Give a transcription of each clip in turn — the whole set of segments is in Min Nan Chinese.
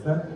三。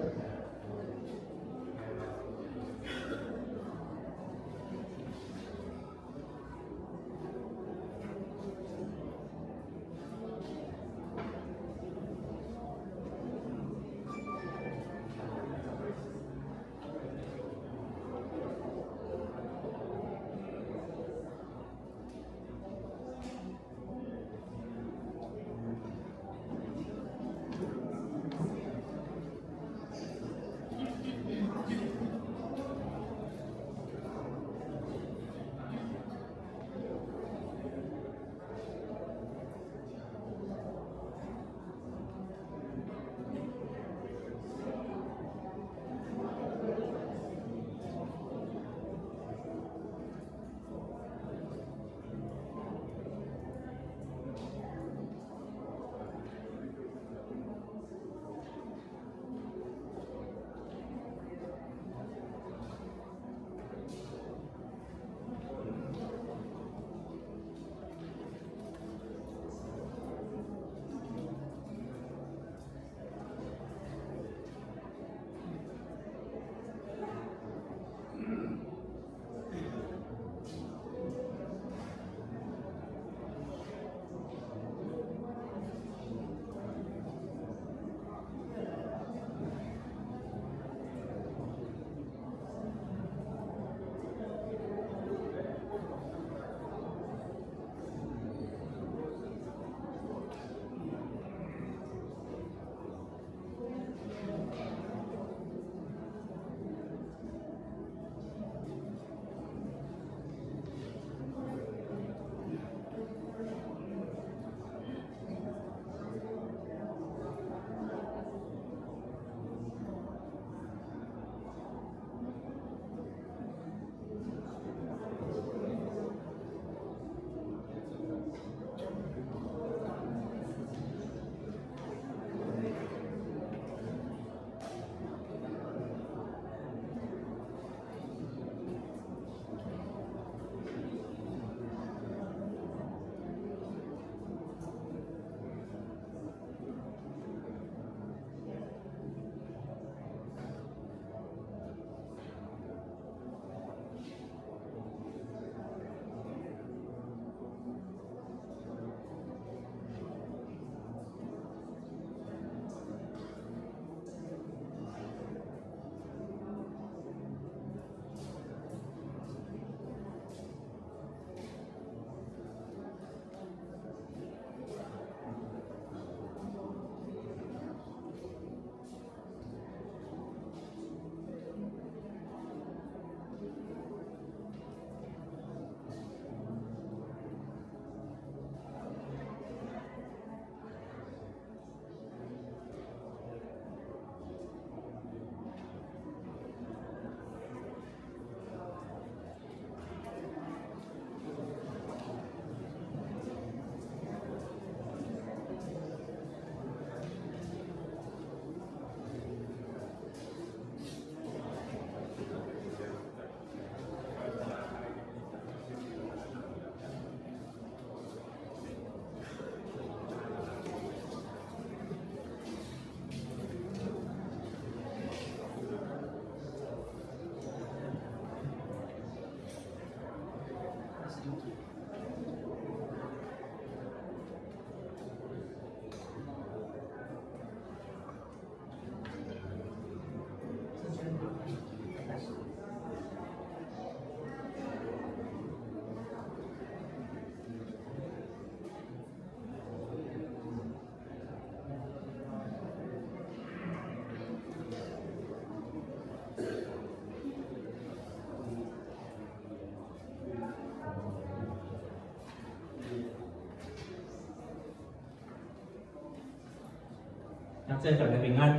兄弟大家平安，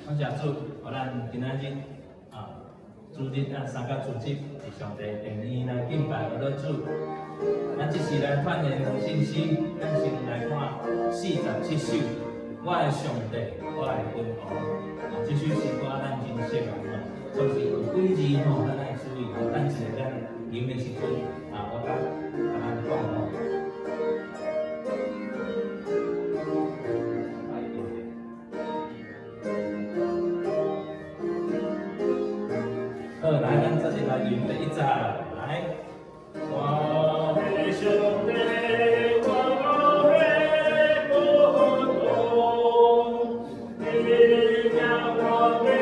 感謝主，予咱今仔日啊，主日咱三工主日佇上帝殿裡來敬拜我的主。咱這時來傳言信息，咱先來看47首，我的上帝，我的君王。啊，這首詩歌咱真熟啊，吼，總是有幾字吼，咱愛注意。等一下咱吟的時陣啊，我佮咱講吼。好，來，咱做陣來吟第一節，來。我的上帝，我的寶座，你命我的永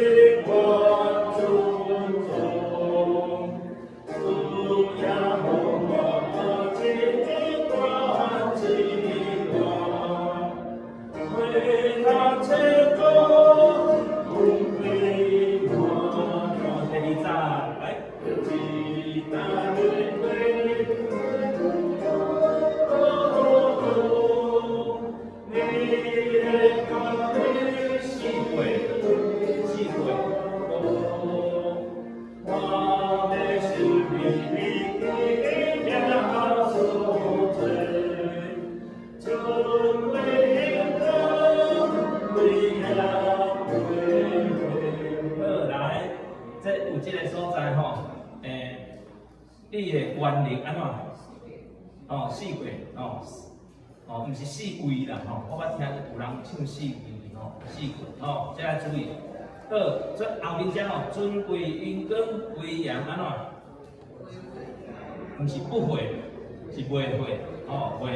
遠尊崇，主耶和華一段一段，為他切割恩惠我。第二節，來。一代轮回，你的權柄四過，四過，我的生命已經贖罪，尊貴榮光歸耶和華。好，來，這有這个所在吼，你的權能按怎？哦，四過，哦，哦，毋是四位啦，吼，我捌聽有人唱四位吼，四過，哦，這愛注意。好，這後面這吼，尊貴榮光威嚴按怎？毋是不會，是袂會，哦，袂會，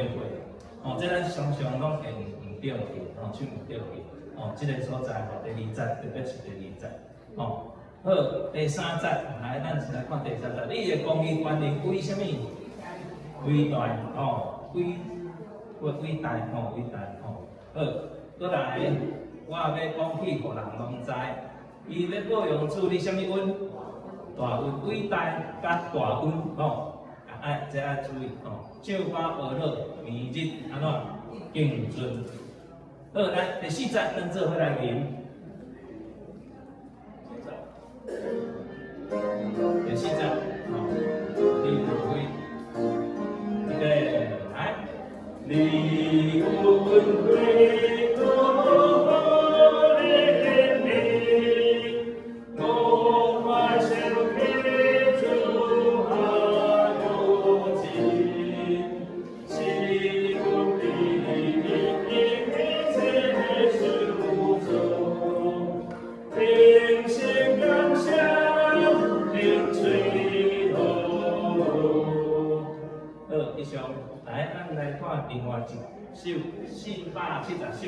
哦，這咱常常攏會毋對去，哦，唱毋對去，哦，這个所在吼，第二節特別是第二節，哦。好，第三節，來，咱先來看第三節。你的公義權能為啥物？偉大，哦，偉偉偉大，吼，偉大，吼。好，閣來，我欲講起，予人攏知。伊欲報用主，你啥物恩？大恩，偉大佮大恩，吼，愛這愛注意，吼。唱歌學樂，明日按怎？敬尊。好，來第四節，咱做伙來吟。第四節，吼，你有開，預備，來，你有恩惠多憐憫，我快想起主愛無盡，是阮的一切受造，平心感謝。吹好，以上，來，咱來看另外一首470首。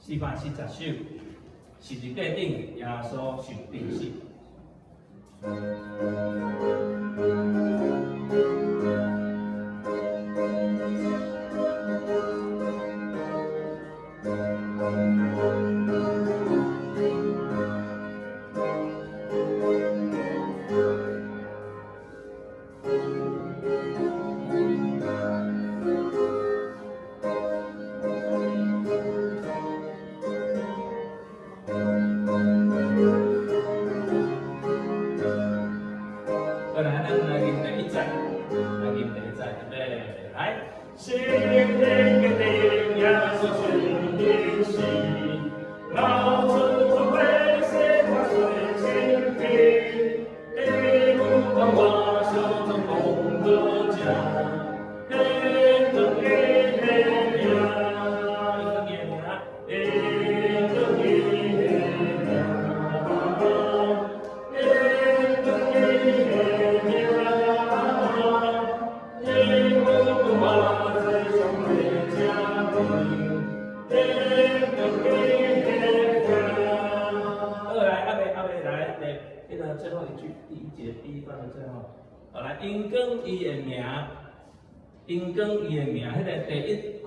470首，十字架頂耶穌受釘死。好，來，咱來吟第一節，來吟第一節，預備，來。十字架頂耶穌受釘死，流出血洗我罪清淨，地母講我相作功德者，天堂伊的名，天堂伊的名，天堂伊的名，天母講我在上帝正面，天堂伊的名。好，來，阿未來，來，彼个最後一句，第一節第一段的最後，好來，榮光伊的名，榮光伊的名，彼个第一句榮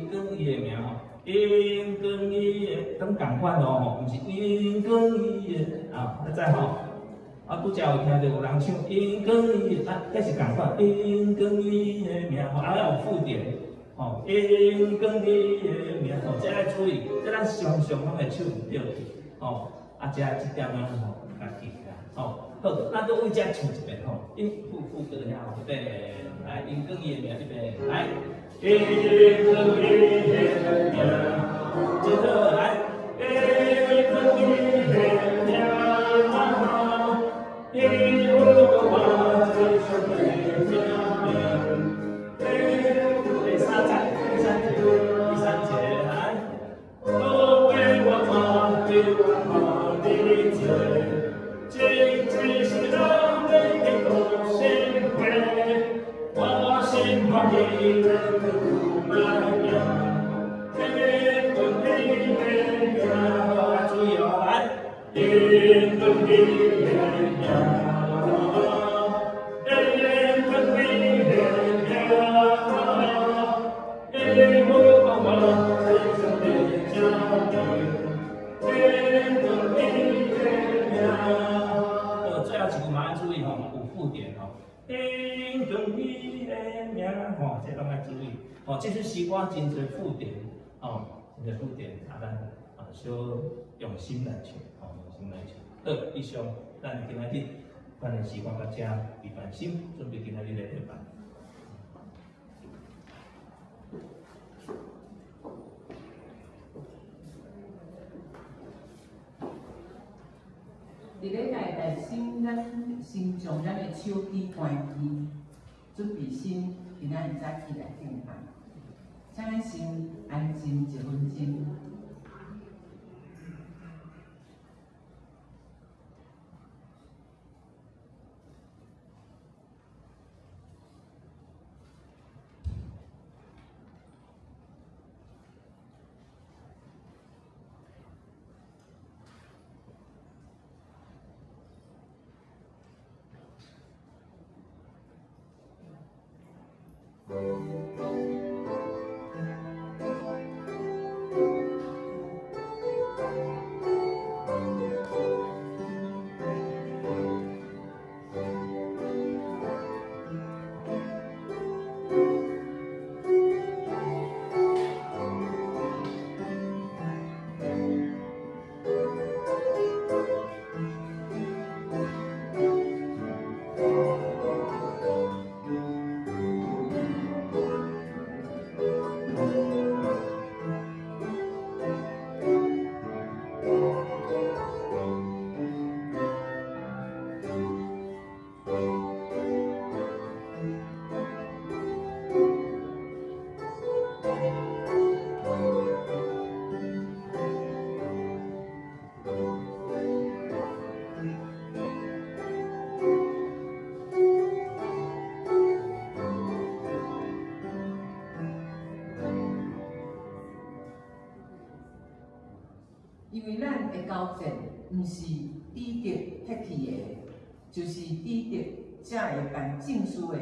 光伊的名吼，榮光伊的，攏仝款哦吼，毋是榮光伊的，啊，你知吼？啊，拄才有聽著有人唱榮光伊的，啊，彼是仝款，榮光伊的名吼，啊，有附點，吼，榮光伊的名吼，這愛注意，這咱常常攏會唱毋對去，吼，啊，這這點仔吼，共記起來，吼，好，咱閣為這唱一遍吼，因副副歌遐吼，預備，來，榮光伊的名，預備，來，榮光伊的名，真好，來，榮光伊的名，伊有我在上帝正面，第三節，第三節，第三節，來，我喜來行，天軍的名，注意哦，來，天軍的名，天軍的名，耶和華在上的家庭，天軍的名。最後一句嘛愛注意吼，有附點吼。天軍的名，吼，這攏愛注意。吼，這首詩歌真濟附點，吼，真濟附點，啊，咱啊小用心來唱，吼，用心來唱。好，以上，咱今仔日咱的時光到這，預備心，準備今仔日的禮拜。佇禮拜內先，咱先將咱的手機關機，準備心，今仔日早起來敬拜。請咱先安靜一分鐘。因為咱的交戰，毋是抵擋血氣的，就是抵擋這个辦政事的、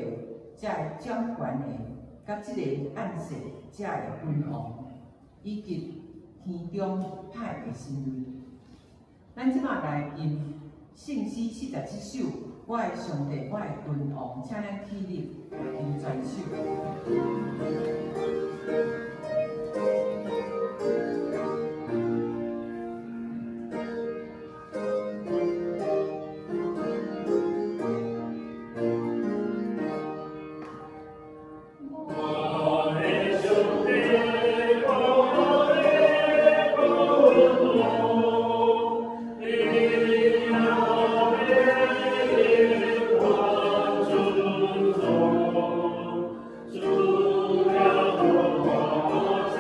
這个掌權的，佮這個暗世這个君王，以及天中歹的神類。咱這馬來吟聖詩47首，我的上帝，我的君王，請咱起立來吟全首。我的上帝，我的君王，你若要我顺从，主了我心。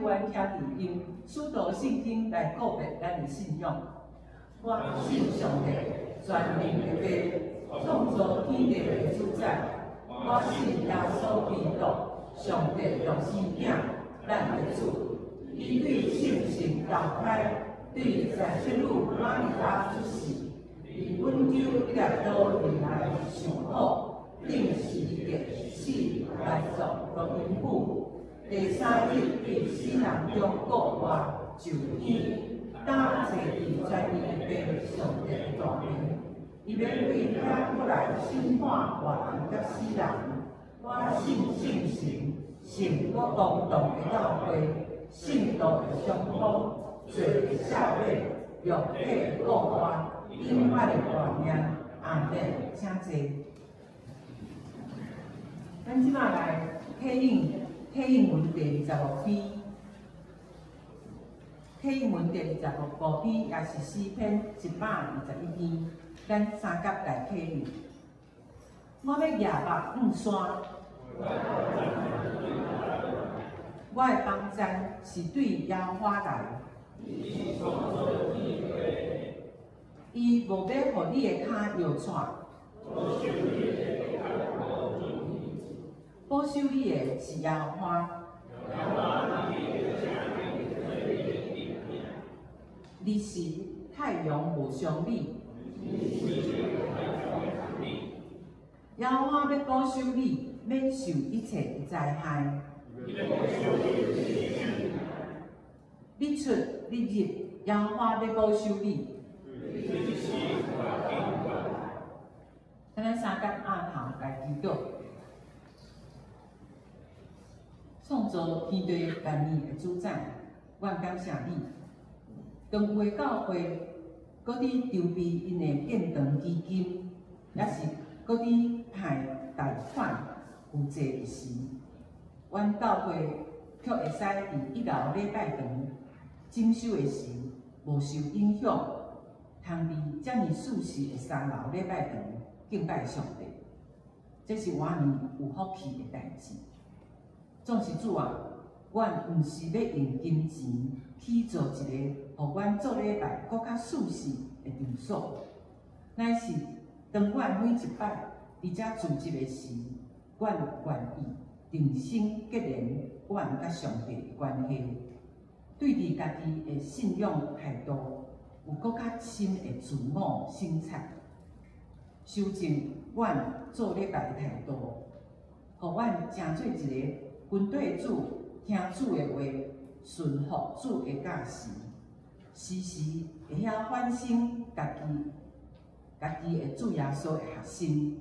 阮兄弟用使徒信經來告白咱的信仰。我信上帝，全能的父，創造天地的主宰。我信耶穌基督，上帝獨生囝，咱的主。伊對聖神投胎，對在聖女瑪利亞出世，伫本丟彼拉多以來受苦，釘十字架死埋葬落陰府。第三日對死人中復活，上天，搭坐佇全能的父上帝的大能。伊欲對遐閣來審判活人佮死人。我信聖神，聖國公同的教會，聖徒的相通，罪的赦免，肉體的復活，永遠的活命。阿門。請坐。咱這擺來體應體應文第二十五篇，體應文第二十五篇，也是詩篇121篇，咱三甲來體應。我欲舉目向山，我的幫贊是對耶和華來。伊無欲予你的跤搖掣。保守你的是耶和華。日時太陽無傷你。耶和華欲保守你，免受一切的災害。日出日入，耶和華欲保守你。咱三甲阿頭來祈禱。創造天地萬物的主宰，阮感謝你。當有的教會閣佇籌備𪜶的建堂基金，抑是閣佇派貸款負債的時，阮教會卻會使佇一樓禮拜堂整修的時無受影響，通佇遮爾舒適的三樓禮拜堂敬拜上帝。這是偌爾有福氣的代誌。總是主啊，阮毋是欲用金錢去造一個予阮做禮拜閣較舒適的場所，乃是當阮每一擺佇遮聚集的時，阮願意重新結連阮佮上帝的關係，對佇家己的信仰態度有閣較深的自我省察，修正阮做禮拜的態度，予阮成做一個跟綴主、聽主的話、順服主的教示，時時會曉反省家己，家己的主耶穌的學生，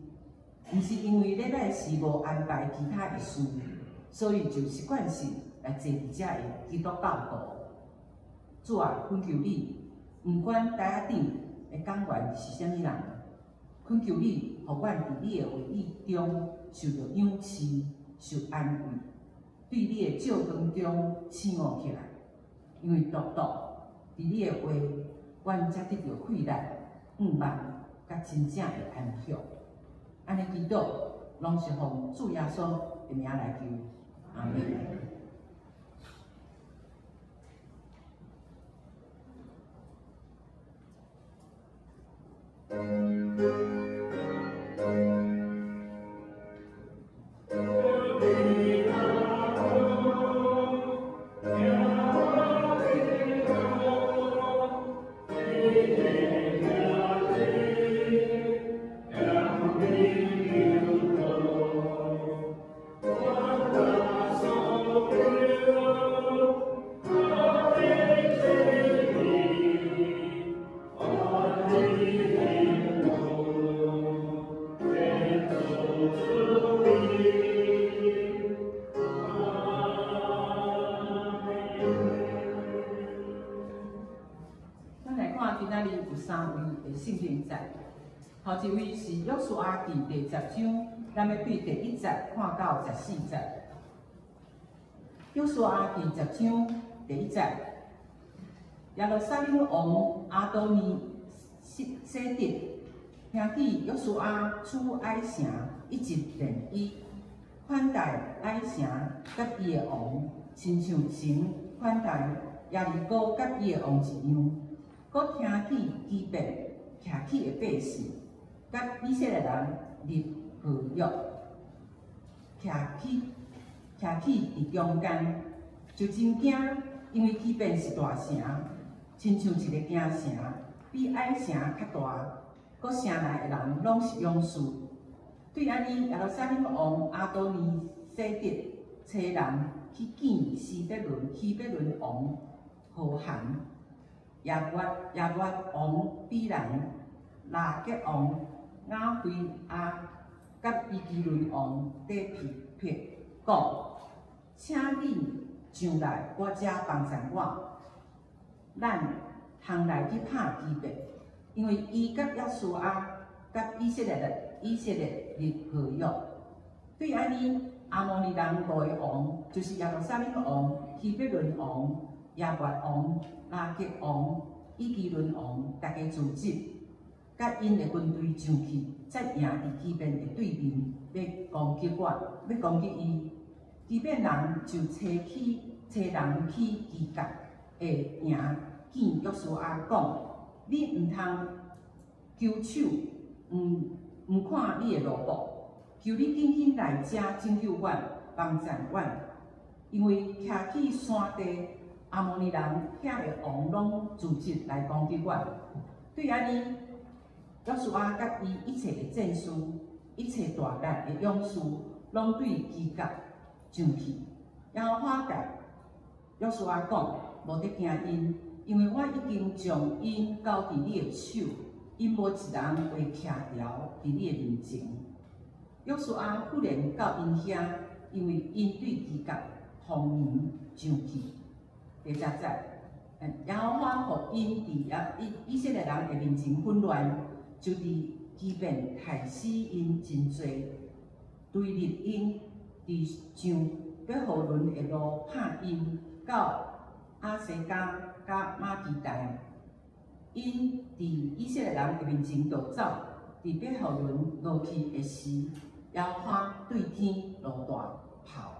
毋是因為禮拜四無安排其他的事，所以就習慣性來坐佇遮的基督教徒。主啊，懇求你，毋管台仔頂的講員是啥物人，懇求你，予阮佇你的話語中受著養飼、受安慰，對你的照光中醒悟起來。因為獨獨佇你的話，阮才得著氣力、向望，佮真正的安息。按呢祈禱，攏是奉主耶穌的名來求，阿們。咱來看今仔日有三位的聖經節，頭一位是約書亞記第十章，咱欲對第一節看到十四節。約書亞記十章第一節，耶路撒冷王亞多尼西德兄弟約書亞取艾城，一直連伊款待艾城佮伊的王，親像神款待耶利哥佮伊的王一樣，閣聽見基遍徛起的百姓，佮以色列人立和約，徛起佇中間，就真驚，因為基遍是大城，親像一个京城，比愛城較大，閣城內的人攏是勇士。對按呢，耶路撒冷王亞多尼西得差人去見希伯崙希伯崙王何含、亞月王比蘭、拉結王亞非亞佮伊基倫王底比，講：請恁上來我遮幫贊我，咱通來去拍基遍，因為伊佮約書亞佮以色列立和約。對按呢，亞摩利人五个王，就是耶路撒冷王、希伯崙王、亞月王、拉結王、以基倫王，逐家組織，佮𪜶的軍隊上去，才營佇基遍的對面，欲攻擊我，欲攻擊伊。基遍人就差人去基甲的營見約書亞，講：你毋通求手，毋看你的奴僕，求你緊緊來遮拯救阮，幫贊阮，因為徛起山地亞摩利人遐个王攏組織來攻擊阮。對按呢，約書亞佮伊一切的戰士、一切大力的勇士，攏對基甲上去。耶和華共約書亞講：無得驚𪜶，因為我已經將𪜶交佇你的手，𪜶無一人會徛牢佇你的面前。約書亞忽然到𪜶遐，因為𪜶對基甲方向上去。第十節，耶和華予𪜶佇以色列人的面前混亂，就佇基遍刣死𪜶真濟，追入𪜶佇上伯和崙的路拍𪜶，到亞西加佮瑪基達。𪜶佇以色列人的面前逃走，佇伯和崙落去的時，耶和華對天落大炮，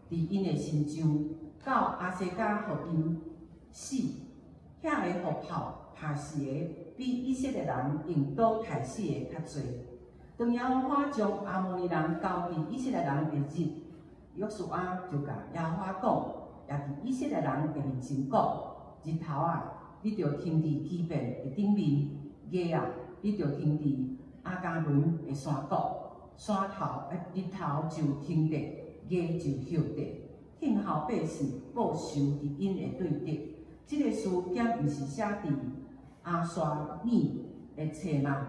佇𪜶的身上，到亞西加予𪜶死。遐个予炮拍死的，比以色列人用刀刣死的較濟。當耶和華將亞摩利人交佇以色列人的日，約書亞就共耶和華講，也佇以色列人的面前講：日頭啊，你著停佇基遍的頂面；月啊，你著停佇亞迦崙的山谷。山頭，日頭就停佇，月就歇佇，聽候百姓報仇佇𪜶的對敵。這个事敢毋是寫佇亞沙耳的冊嗎？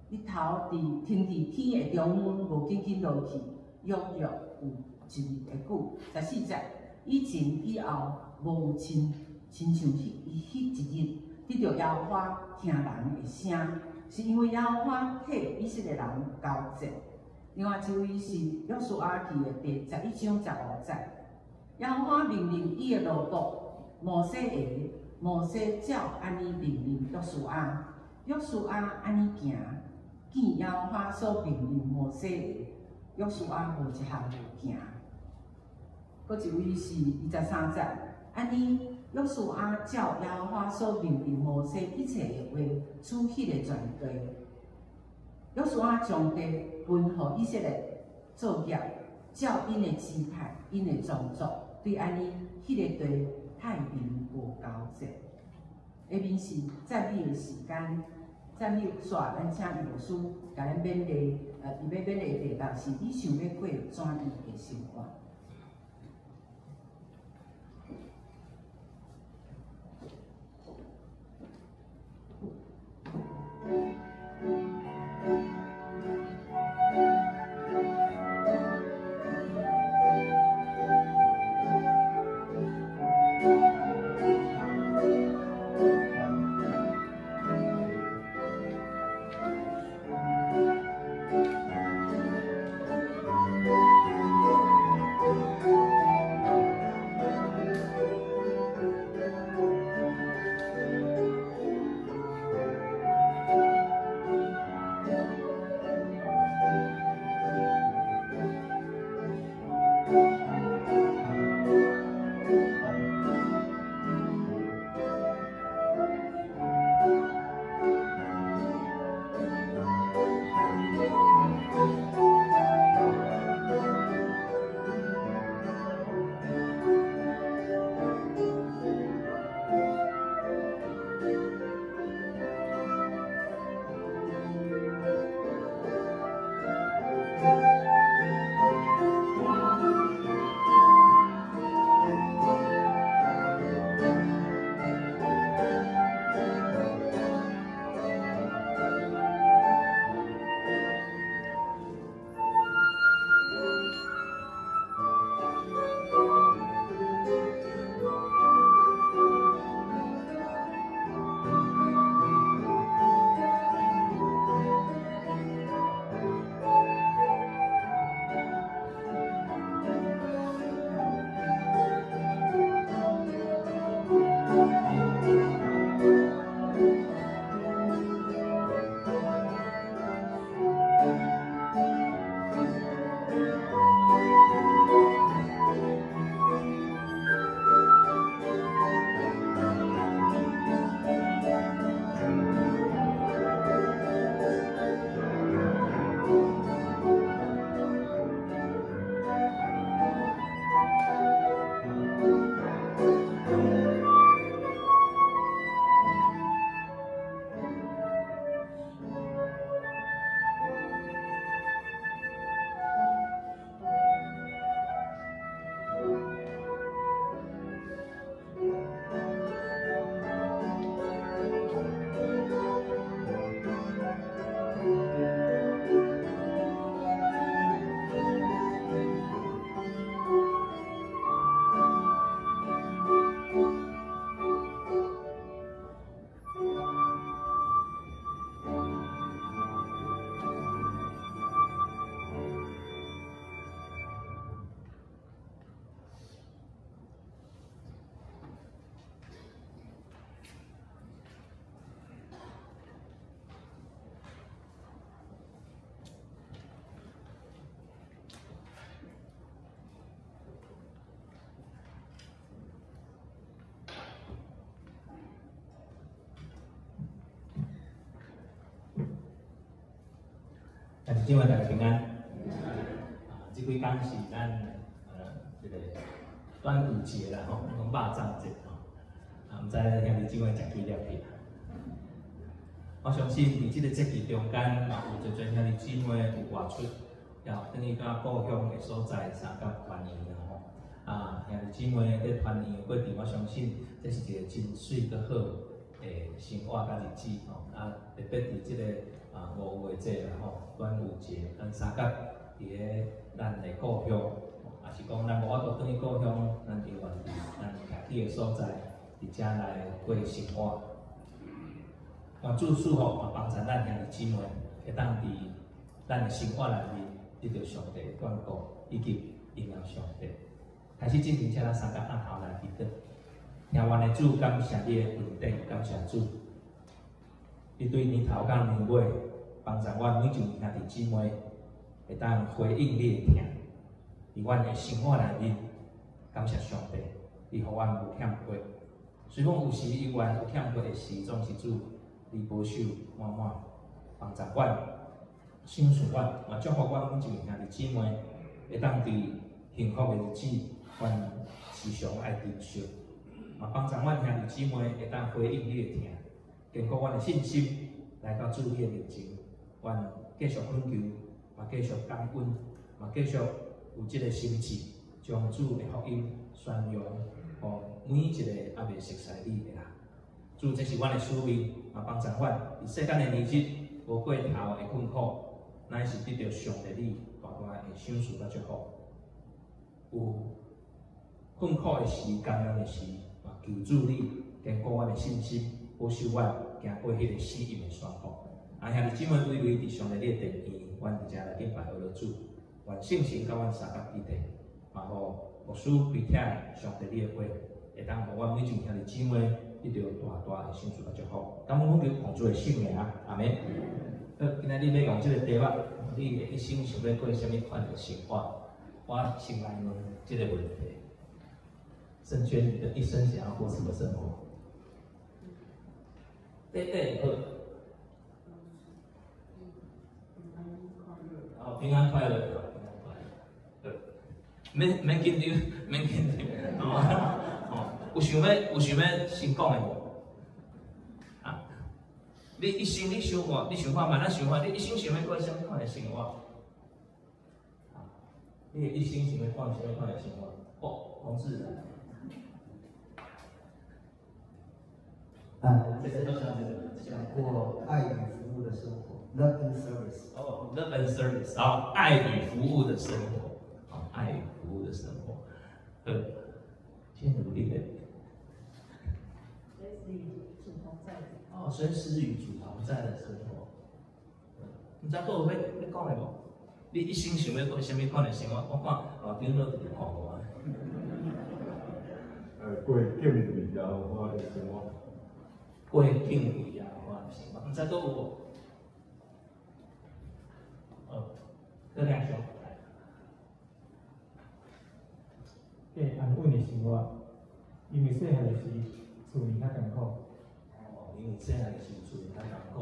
日頭佇停佇天的中央，無緊緊落去，約略有一日的久。十四節，以前以後無有親像彼一日，得著耶和華聽人的聲，是因為耶和華替以色列人交戰。另外一位是約書亞記的第11章15節，耶和華命令伊的奴僕摩西的，摩西照按呢命令約書亞，約書亞按呢行，見耶和華所命令摩西的，約書亞無一項無行。閣一位是23節，按呢約書亞照耶和華所命令摩西一切的話，取彼个全地。約書亞將地分予以色列做業，照𪜶的支派、𪜶的宗族，對按呢，彼个地太平無交戰。下面是讚美的時間，讚美煞，咱請余牧師共咱勉勵，伊欲勉勵的題目是：你想欲過怎樣的生活？姊妹大家平安。啊，這幾工是咱這個端午節啦吼，講肉粽節吼。啊，毋知兄弟姊妹食幾粒去？我相信佇這個節期中間，嘛有濟濟兄弟姊妹有外出，也轉去到故鄉的所在相佮團圓啦吼。啊，兄弟姊妹佇團圓的過程，我相信這是一個真媠閣好的生活佮日子吼。啊，特別佇這個啊五月節啦吼，端午節，咱相佮佇咧咱的故鄉，抑是講咱無法度轉去故鄉，咱猶原佇咱徛起的所在，佇遮來過生活。願主賜福，嘛幫助咱兄弟姊妹，會當佇咱的生活內面得著上帝的眷顧，以及榮耀上帝。開始進前，請咱三個按頭來祈禱。聽阮的主，感謝你的恩典，感謝主。你對年頭到年尾，幫助阮每一位兄弟姊妹，會當回應你的疼。佇阮的生活內面，感謝上帝，你予阮無欠缺。雖講有時猶原有欠缺的時，總是主，你保守滿滿，幫助阮，賞賜阮，嘛祝福阮每一位兄弟姊妹，會當佇幸福的日子，阮時常愛珍惜，嘛幫助阮兄弟姊妹會當回應你的疼，堅固阮的信心，來到主你的面前，阮繼續懇求，嘛繼續感恩，嘛繼續有這個心志，將主的福音宣揚，予每一個猶未熟似你的人。主，這是阮的使命，嘛幫助阮佇世間的年日，無過頭的困苦，乃是得著上帝你大大的賞賜佮祝福。有困苦的時、艱難的時，嘛求主你堅固阮的信心，保守阮行過彼個死蔭的山谷。啊，兄弟姊妹，位位佇上帝你的殿院，阮佇遮來敬拜阿羅主，願聖神佮阮相佮彼得，嘛予牧師開聽上帝你的話，會當予阮每一位兄弟姊妹得著大大的賞賜佮祝福。感恩奉求奉主的聖名，阿們。好，今仔日欲用這個題目，你的一生想欲過啥物款的生活？我先來問這個問題：盛娟，你的一生想要過什麼生活？對對，好。好，平安快樂，平安快樂。好，免免緊張，免緊張，哦，有想欲先講的無？啊，你一生你想看，你想看覓，咱想看，你一生想欲過啥物款的生活？啊，你的一生想欲過啥物款的生活？哦，洪志。啊，想過愛與服務的生活，Love and service。哦，Love and service，哦，愛與服務的生活，哦，愛與服務的生活。好，先努力的。隨時與主同在。哦，隨時與主同在的生活。毋知閣有欲欲講的無？你一生想欲過啥物款的生活？我看哦，長老直直看我。過敬畏耶和華的生活。過敬畏耶和華的生活，毋知閣有無？哦，閣兩兄。過安穩的生活，因為細漢的時厝裡較艱苦。哦，因為細漢的時厝裡較艱苦，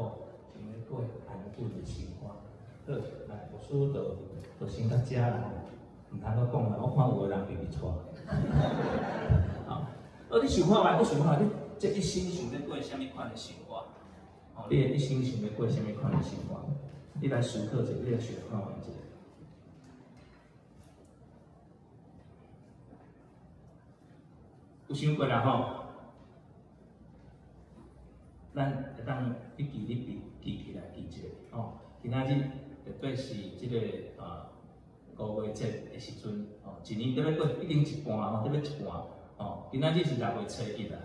想欲過安穩的生活。好，來，牧師就就先到遮啦，毋通閣講啦，我看有的人直直帶。好，哦，你想看覓？你想看覓？你這一生想欲過啥物款的生活？哦，你的一生想欲過啥物款的生活？你來思考者，你來想看覓者。有想過啦吼？咱會當筆記你筆記起來記一下吼。今仔日特別是這個啊五月節的時陣吼，一年欲過已經一半吼，欲一半吼。今仔日是六月初一啦，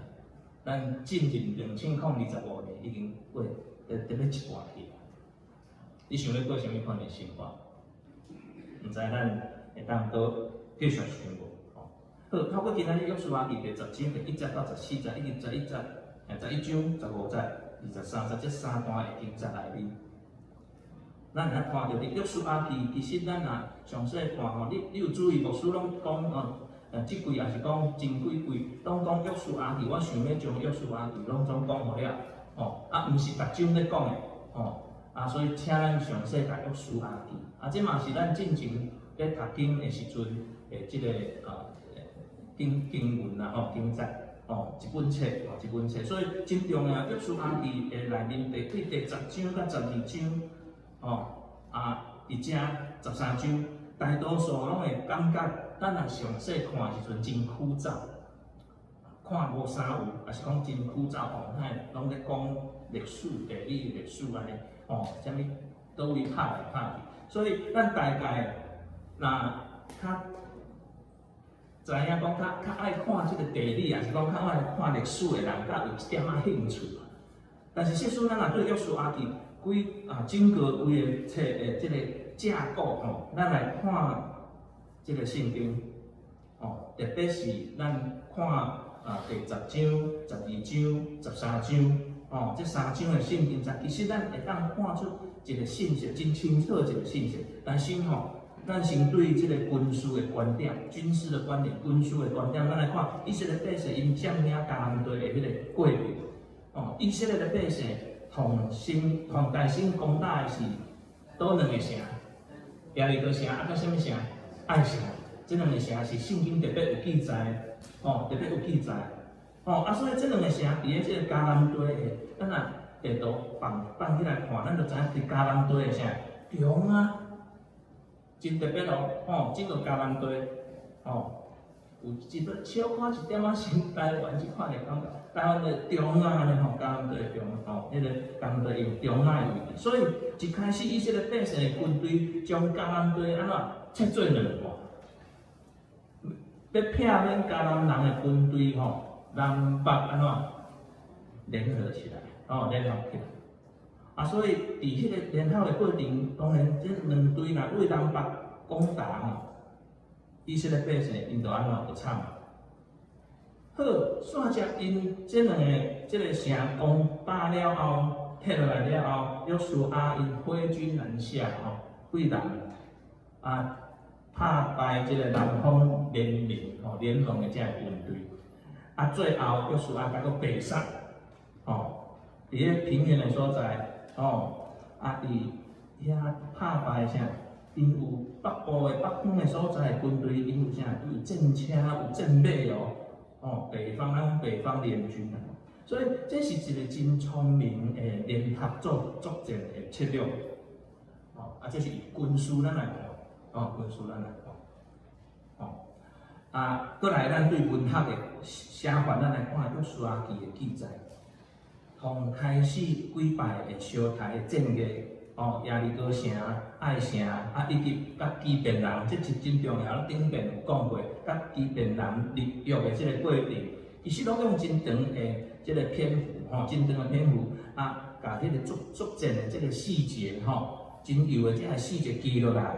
咱進入2025年已經過得欲一半去啦。你想欲過啥物款的生活？毋知咱會當閣繼續想無？好，透過今仔日約書亞記第十章第一節到十四節，以及十一節、11章15節、23節這三段的經節內面，咱會看著佇約書亞記，其實咱若詳細看吼，你有注意牧師攏講哦，這季抑是講前幾季，攏講約書亞記，我想欲將約書亞記攏總講予了，吼，啊，毋是逐章咧講的，吼，啊，所以請咱詳細讀約書亞記，啊，這嘛是咱進前咧讀經的時陣的這个啊經經文啦吼，經節吼，一本冊吼，一本冊，所以真重要。約書亞記的內面第對第10章佮12章，吼啊，佇遮13章，大多數攏會感覺咱若詳細看的時陣真枯燥，看無啥有，抑是講真枯燥吼，哪會攏咧講歷史、地理、歷史按呢？吼，啥物佗位拍來拍去，所以咱大概若較知影講較較愛看這个地理，抑是講較愛看歷史的人，較有一點仔興趣。但是實事咱若對約書亞記規啊整個規个冊的這个架構吼，咱來看這个聖經吼，特別是咱看啊第十章、12章、13章，吼，這三章的聖經節，其實咱會當看出一个信息，真清楚一个信息。但是吼，咱先對這个軍事的觀點、軍事的觀點、軍事的觀點，咱來看以色列百姓𪜶佔領迦南地的彼个過程。哦，以色列的百姓同心同大聲攻打的是佗兩个城？耶利哥城啊，佮啥物城？艾城。這兩个城是聖經特別有記載，哦，特別有記載。哦，啊，所以這兩个城佇咧這个迦南地的，咱若地圖放放起來看，咱就知影佇迦南地的啥中啊，真特別哦，吼，這個迦南地，吼，有一個小可一點仔像台灣這款的感覺，台灣的中啊按呢吼，迦南地的中吼，彼个迦南地用中啊的位置，所以一開始以色列百姓的軍隊將迦南地按怎切做兩半，欲避免迦南人的軍隊吼南北按怎聯合起來，哦，聯合起來。啊，所以佇彼个聯合的過程，當然這兩隊若對南北攻打吼，以色列百姓𪜶就按怎就慘。好，煞只𪜶這兩个這个城攻打了後，退落來了後，約書亞𪜶揮軍南下吼，對南啊拍敗這个南方聯盟吼聯盟的這个軍隊。啊，最後約書亞閣閣北上，吼，佇咧平原的所在，吼，啊，佇遐拍敗啥？𪜶有北部的北方的所在的軍隊，𪜶有啥？有戰車，有戰馬哦，吼，北方咱講北方聯軍啊，所以這是一个真聰明的聯合作作戰的策略，吼，啊，這是以軍事咱來看，哦，軍事咱來看，吼，啊，閣來咱對文學的寫法，咱來看約書亞記的記載，從開始幾擺的相刣的戰役，哦，耶利哥城、艾城，啊，以及佮基遍人，這是真重要。頂遍有講過，佮基遍人立約的這个過程，其實攏用真長的這个篇幅，吼，真長的篇幅，啊，共彼个作作戰的這个細節，吼，真幼的這个細節記落來，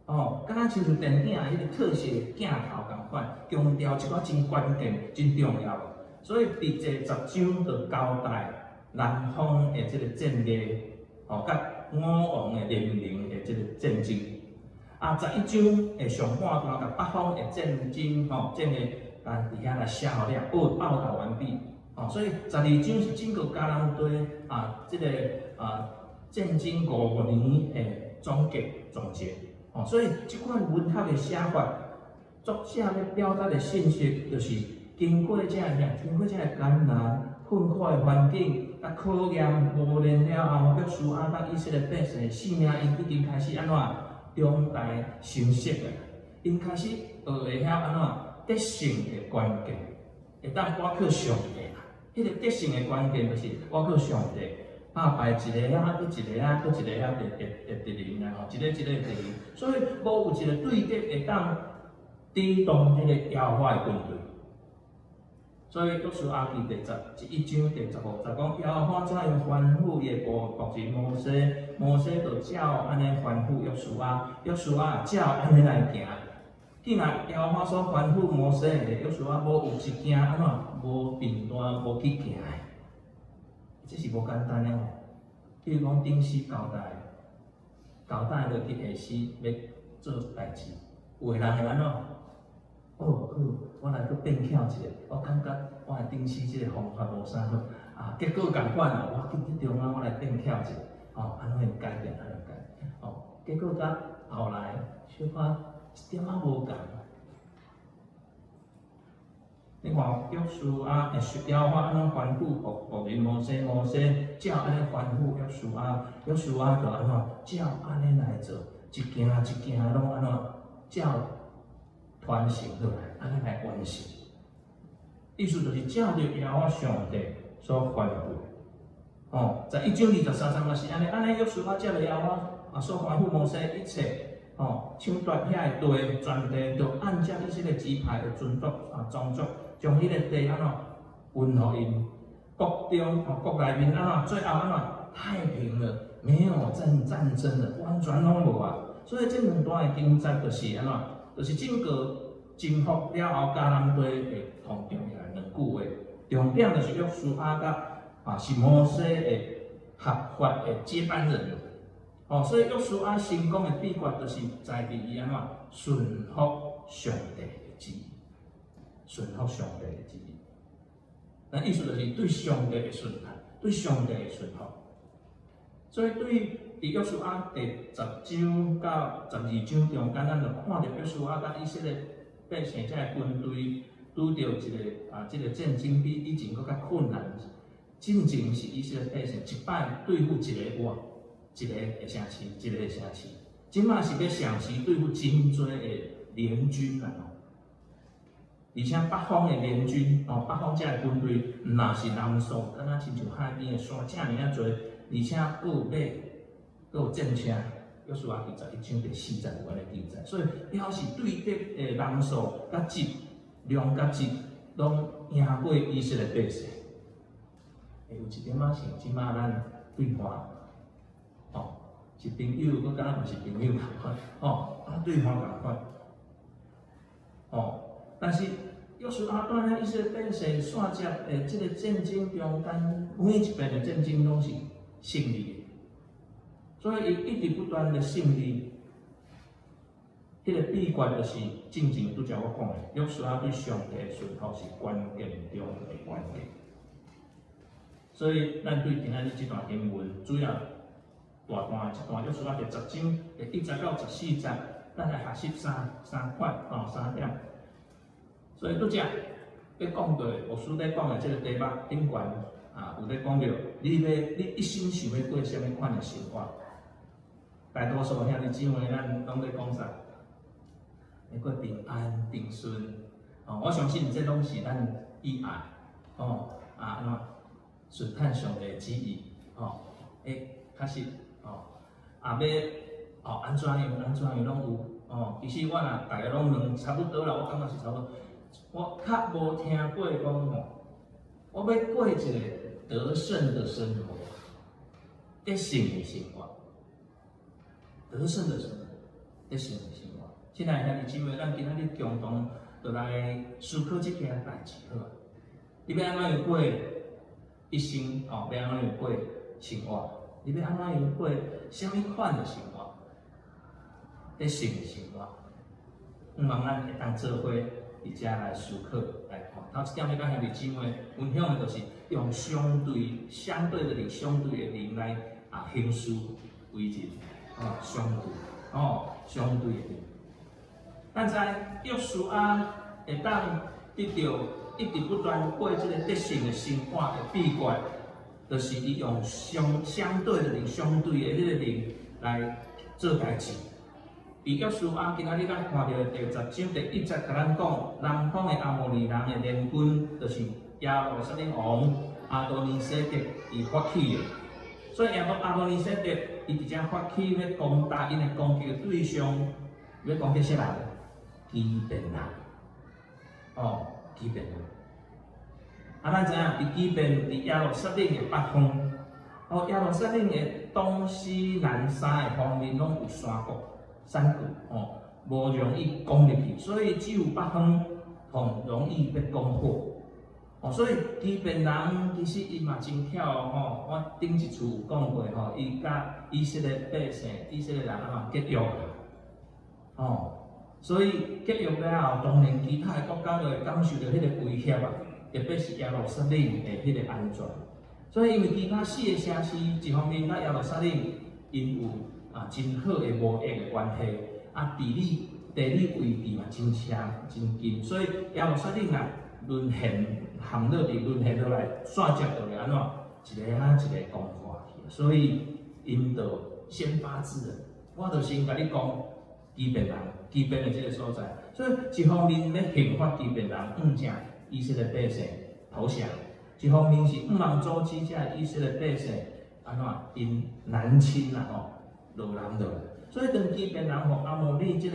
哦，敢若親像電影彼个特寫鏡頭仝款，強調一寡真關鍵、真重要的。所以佇第10章就交代南方的這个戰役，吼，佮五王的聯盟的這个戰爭。啊，11章的上半段，共北方的戰爭，吼，戰役，啊，佇遐來寫好了，報報導完畢。哦，所以12章是整個迦南地啊，這个啊戰爭5年的總結總結。哦，所以這款文學的寫法，作者欲表達的信息，就是經過這个啥，經過這个艱難困苦的環境，佮考驗磨練了後，約書亞佮以色列百姓的性命，𪜶已經開始按怎長大成熟了，𪜶開始學會曉按怎得勝的關鍵，會當倚靠上帝啦。彼个得勝的關鍵就是倚靠上帝，拍敗一个啊，閣一个啊，閣一个啊，的的的敵人啊，吼，一个一个敵人，所以無有一个對敵會當抵擋彼個耶和華的軍隊。所以約書亞記第11章第15節講，耶和華怎樣吩咐伊的僕僕人摩西，摩西就照按呢吩咐約書亞，約書亞照按呢來行。既然耶和華所吩咐摩西的，約書亞無有一件按怎無平單無去行的，這是無簡單的吼。比如講頂時交代，交代落去下司欲做代誌，有的人會按怎？哦，好，我來閣變巧一下，我感覺我的頂時這个方法無啥好，啊，結果仝款啊，我去去中央我來變巧一下，哦，按怎樣改變，按怎樣改變，哦，結果到後來小可一點仔無仝。你看約書亞，耶和華按怎吩咐僕人摩西，摩西照按呢吩咐約書亞，約書亞就按怎照按呢來做，一件一件攏按怎照傳承落來，按呢來完成。意思就是照著耶和華上帝所吩咐。哦，在1章23節嘛是按呢，按呢約書亞照著耶和華啊所吩咐摩西一切，哦，搶奪遐个地，全地就按照以色列支派的尊族啊宗族，將彼個地按怎分予𪜶。國中哦，國內面按怎最後按怎太平了，沒有戰爭了，完全攏無啊。所以這兩段的經節就是按怎，就是整個征服了後，迦南地的上重要的兩句話，重點就是約書亞佮啊是摩西的合法的接班人。哦，所以約書亞成功的秘訣就是在佇伊按怎順服上帝的旨意，順服上帝的旨意。那意思就是對上帝的順服，對上帝的順服。所以對佇約書亞第10章到12章中間，咱就看著約書亞佮以色列百姓這個軍隊拄著一個啊，這個戰爭比以前閣較困難。進前是以色列百姓一擺對付一個活，一個的城市，一個的城市。這擺是欲同時對付真濟的聯軍啊！而且北方的聯軍哦，北方這个軍隊毋若是人數，敢若親像海邊的沙遮爾仔濟，而且閣有馬，閣有戰車。約書亞記11章第4節有按呢記載，所以表示對敵的人數佮質量佮質，攏贏過以色列百姓。會有一點仔像這擺咱對岸，哦，是朋友，閣敢若毋是朋友仝款，哦，啊對岸仝款，哦，但是約書亞帶領以色列百姓煞接的這個戰爭中間，每一遍的戰爭攏是勝利的，所以伊一直不斷的勝利。彼個秘訣就是進前拄才我講的，約書亞對上帝的順服是關鍵中的關鍵。所以，咱對今仔日這段經文，主要大段的一段，約書亞第10章第1節到14節，咱來學習三款哦，三點。所以拄才咧講到牧師咧講的這個題目頂懸啊，有咧講著，你欲你一生想欲過啥物款的生活？大多數兄弟姊妹，咱攏咧講啥？欲過平安平順哦，我相信這攏是咱意愛哦啊，按怎順趁上帝的旨意哦，欸，確實哦，啊欲哦按怎樣按怎樣攏有哦。其實我若逐家攏問差不多啦，我感覺是差不多。我較無聽過講吼，我欲過一個得勝的生活，得勝的生活，得勝的生活，得勝的生活。親愛的兄弟姊妹，咱今仔日共同就來思考這件代誌好啊。你欲按怎樣過一生？哦，欲按怎樣過生活？你欲按怎樣過啥物款的生活？得勝的生活。向望咱會當做伙佇遮來思考來看。頭一點欲佮兄弟姊妹分享的，就是用相對相對的靈、相對的靈來啊行事為人，哦，相對，哦，相對的靈。咱知約書亞會當得著一直不斷過這個得勝的生活的秘訣，就是伊用相對的靈、相對的這個靈來做代誌。佇約書亞今仔日咱看著第10章第1節，共咱講，南方的亞摩利人的聯軍，就是耶路撒冷王亞多尼洗德伊發起的。所以亞多尼洗德伊佇遮發起欲攻打𪜶的攻擊的對象，欲攻擊啥人？基遍人。哦，基遍人。啊，咱知影佇基遍佇耶路撒冷的北方，哦，耶路撒冷的東西南三个方面攏有山谷。山谷哦，無容易攻入去，所以只有北方吼容易欲攻破哦。所以基遍人其實伊嘛真巧吼，我頂一次有講過吼，伊佮以色列百姓、以色列人按怎結約哦，所以結約了後，當然其他的國家就會感受著彼個威脅啊，特別是耶路撒冷的彼個安全。所以因為其他四个城市，一方面佮耶路撒冷𪜶有真好的貿易的關係，地理位置嘛真近真近，所以耶路撒冷啊淪陷陷落去，淪陷落來，線接落來按怎？一个仔一個攻破去，所以𪜶就先發制人。我就先共你講基遍人，基遍的這個所在，所以一方面欲刑罰基遍人，向正以色列百姓投降；一方面是毋通阻止這以色列百姓按怎𪜶南侵啦吼，落人落來。所以當基遍人予亞摩利這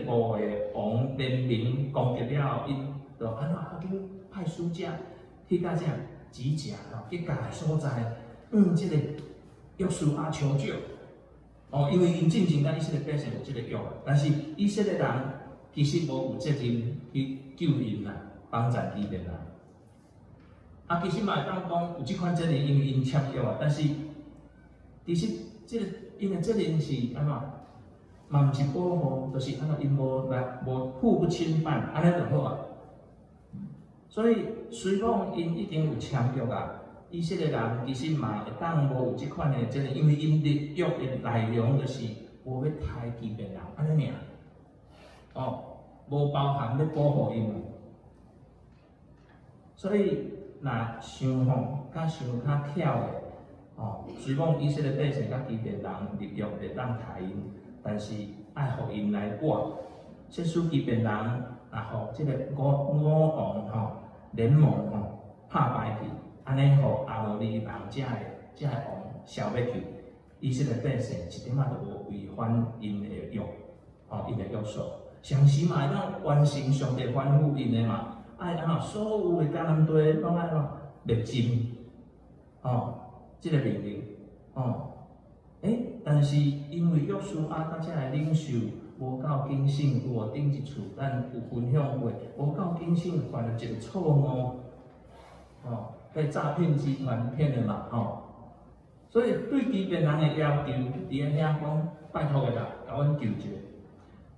個五個王聯名攻擊了後，𪜶就按怎趕緊派使者去佮這吉甲吼，去共所在，向這個約書亞求救。哦，因為𪜶進前佮以色列百姓有這個約，但是以色列人其實無有責任去救𪜶啦，幫贊基遍人。其實嘛會當講有這款責任，因為𪜶簽約啊。但是其實這個𪜶的責任是按怎？嘛毋是保護，就是按怎𪜶無來無互不侵犯，按呢就好啊。所以雖講𪜶已經有簽約啊，以色列人其實嘛會當無有這款的責任，因為𪜶立約的內容就是無欲刣基遍人，按呢爾。哦，無包含欲保護𪜶。所以若想吼，較想較巧的，哦，雖講以色列百姓佮基遍人立約會當刣𪜶，但是愛予𪜶來活。即使基遍人若予這個五五王吼聯盟吼拍敗去，按呢予亞摩利人這个王消滅去，以色列百姓一點仔都無違反𪜶的約，吼𪜶的約束。同時嘛會當完成上帝吩咐𪜶的嘛，愛按怎所有的迦南地攏愛按怎滅盡，吼，這個命令，吼，但是因為約書亞佮這个領袖無夠謹慎，有無頂一次咱有分享過，無夠謹慎犯了一個錯誤，吼，被詐騙集團騙了嘛，吼，所以對基遍人的要求，佇遐講拜託的啦，共阮救一下。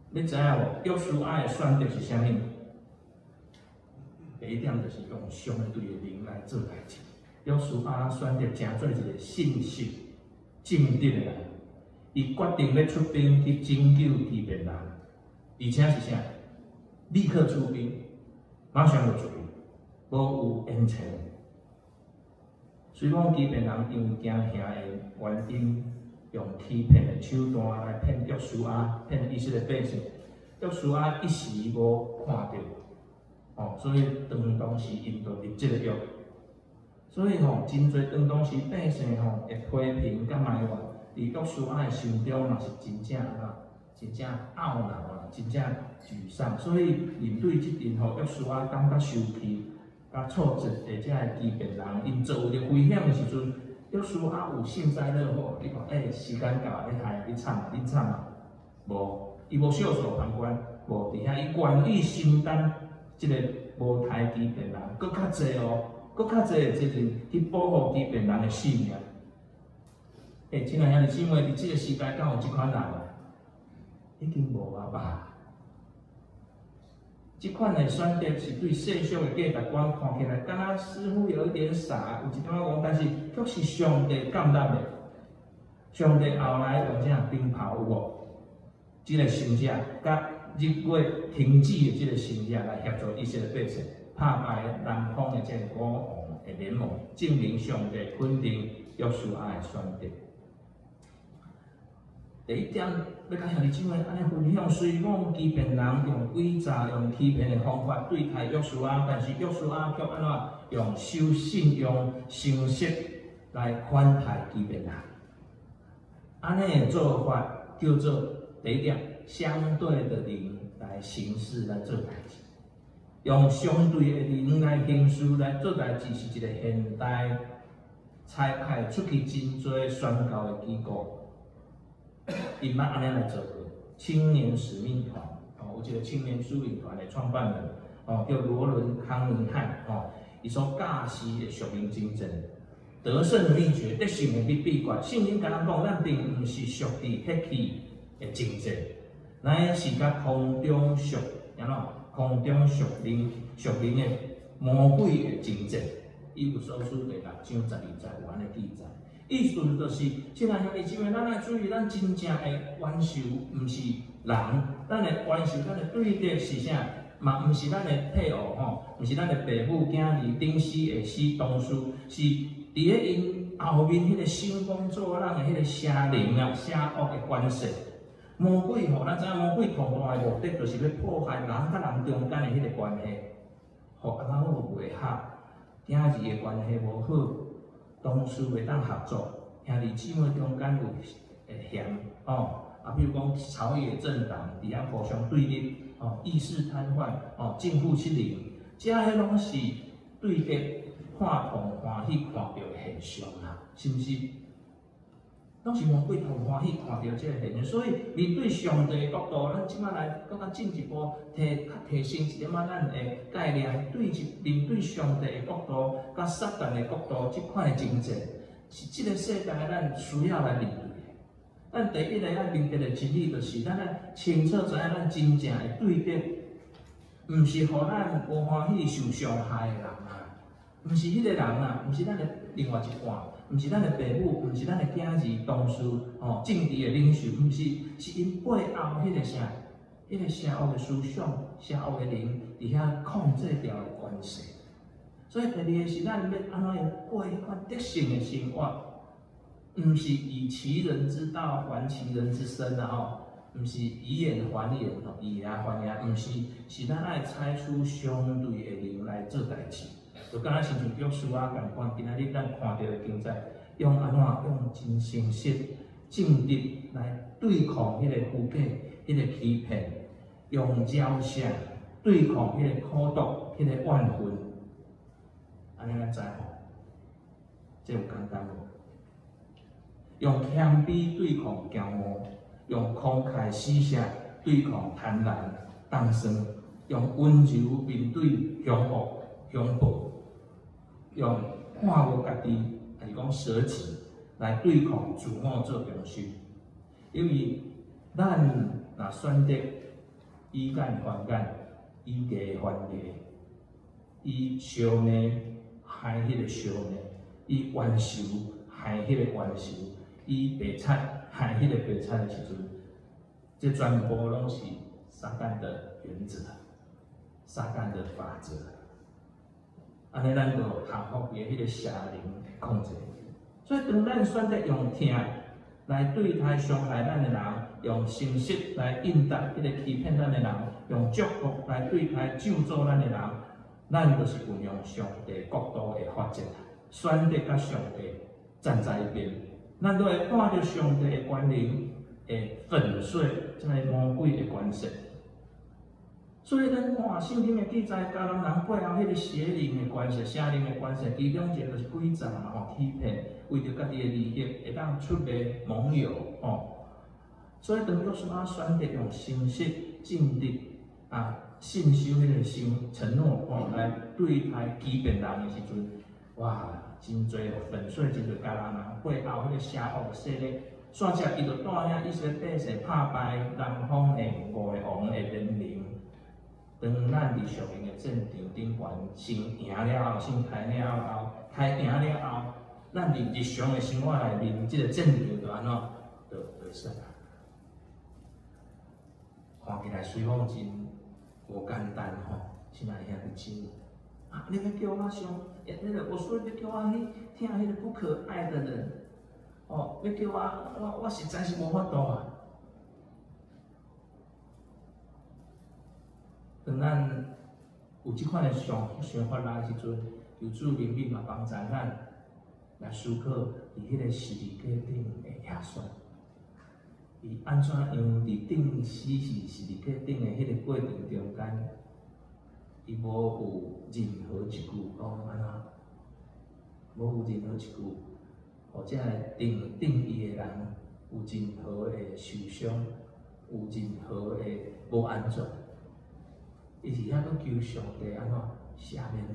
你知影無？約書亞的選擇是啥物？第一點就是用相對的靈來做代誌。約書亞選擇成做一個信實正直的人，伊決定欲出兵去拯救基遍人，而且是啥？立刻出兵，馬上就出兵，無有延遲。雖講基遍人因為驚嚇的原因，用欺騙的手段來騙約書亞，騙以色列百姓，約書亞一時無看著，哦，所以當時𪜶就立這個約。所以吼，真濟當時百姓吼的批評佮埋怨，佇約書亞的心中嘛是真正啊，真正懊惱啊，真正沮喪。所以面對這陣吼，約書亞感覺受氣、佮挫折的這个基遍人，𪜶遭遇著危險的時陣，約書亞有幸災樂禍。你看，時間到，你害你慘啊，你慘啊！無，伊無袖手旁觀，無佇遐，伊願意承擔這個無刣基遍人，閣較濟哦，閣較濟的責任去保護基遍人的性命。親愛兄弟姊妹，佇這個時代，敢有這款人？已經無啊吧？這款的選擇是對世俗的價值觀看起來，敢若似乎有一點傻，有一點仔戇，但是卻是上帝感動的。上帝後來用這冰雹有無？這個神跡，佮日月停止的這個神跡來協助以色列百姓拍敗南方的這个五王的聯盟，證明上帝肯定約書亞的選擇。第一點，欲佮兄弟姊妹按呢分享，雖講基遍人用詭詐、用欺騙的方法對待約書亞，但是約書亞卻按怎用守信用、誠實來款待基遍人。按呢的做法叫做第一點，相對的靈來行事來做代誌，用相對的靈來行事來做代誌，是一個現代差派出去真濟宣教的機構。𪜶捌按呢來做過，青年使命團，哦，有一個青年使命團的創辦人，哦，叫羅倫康寧漢，哦，伊所教示的屬靈征戰，得勝秘訣，得勝的秘訣。聖經共咱講，咱並毋是屬佇血氣的征戰，乃是佮空中屬，按怎？空中屬靈的魔鬼的征戰。以弗所書第六章12節有按呢記載。意思就是，親愛兄弟姊妹，咱愛注意，咱真正的冤仇毋是人，咱的冤仇，咱的對敵是啥？嘛毋是咱的配偶吼，毋是咱的爸母、囝兒、頂司、下司、同事，是佇咧𪜶後面彼個興風作浪的彼個邪靈啊、邪惡的權勢。魔鬼吼，咱知影魔鬼上大的目的就是欲破壞人佮人中間的彼個關係，予阿某袂合，囝兒的關係無好，同事袂當合作，兄弟姊妹中間有會嫌吼，啊，比如講朝野政黨佇遐互相對立，吼，議事癱瘓，吼，政府失靈，這彼攏是對敵看痛歡喜看著的現象啊，是毋是？攏是魔鬼痛歡喜看著這個現象，所以面對上帝的國度，咱這擺來閣較進一步提較提升一點仔咱的概念，對一面對上帝的國度，佮撒旦的國度這款的爭戰，是這個世代咱需要來面對的。咱第一个愛明白的真理，就是咱愛清楚知影咱真正的對敵，毋是予咱無歡喜受傷害的人啊，毋是彼個人啊，毋是咱的另外一半。毋是咱的爸母，毋是咱的囝兒、同事、吼政治的領袖，毋是，是𪜶背後彼個啥，彼個邪惡的思想、邪惡的靈，佇遐控制牢的權勢。所以第二个是咱欲按怎樣過彼款得勝的生活，毋是以其人之道還其人之身啊吼，毋是以眼還眼吼，以牙還牙，毋是，是咱愛採取相對的靈來做代誌。就敢若親像約書亞仝款，今仔日咱看著的經節，用按怎用真誠實、正直來對抗彼個虛假、彼個欺騙，用饒赦對抗彼個苦毒、彼個怨恨。按呢咱知吼，這有簡單無？用謙卑對抗驕傲，用慷慨施捨對抗貪婪、膽酸，用溫柔面對兇惡、兇暴。用看無家己，抑是講捨己來對抗自我做中心，因為咱若選擇以眼還眼，以牙還牙，以相罵還彼個相罵，以冤仇還彼個冤仇，以白賊還彼個白賊的時陣，這全部攏是撒旦的原則，撒旦的法則。按呢，咱就降服佇彼個邪靈的控制。所以，當咱選擇用疼來對待傷害咱的人，用誠實來應答彼個欺騙咱的人，用祝福來對待咒詛咱的人，咱就是運用上帝國度的法則，選擇佮上帝站在一邊，咱都會看著上帝的權能會粉碎這個魔鬼的權勢。所以咱看聖經的記載，迦南人背後彼個邪靈的權勢、邪靈的權勢，其中一個就是詭詐嘛吼，欺騙，為著家己的利益，會當出賣盟友吼。所以當約書亞選擇用誠實、正直啊、信守彼個承承諾吼來對待欺騙人的時陣，哇，真濟粉碎真濟迦南人背後彼個邪惡的勢力。煞者伊就帶領以色列百姓拍敗南方的五个王的聯盟。當咱佇屬靈的戰場頂懸先贏了後，先開了後，開贏了後，咱佇日常的生活內面，這個戰場就按怎，就袂使啊。看起來雖講真無簡單吼，親愛兄弟姊妹，啊，你欲叫我想，那個我說欲叫我去疼彼個不可愛的人，哦，欲叫我，我我實在是無法度啊。當咱有這款的想想法來的時陣，求主憐憫嘛幫助咱來思考佇彼個十字架頂的耶穌，伊按怎樣佇釘死是十字架頂的彼個過程中間，伊無有任何一句講按怎，無有任何一句，予這個釘釘伊的人有任何的受傷，有任何的無安全。伊是遐閣求上帝按怎赦免伊。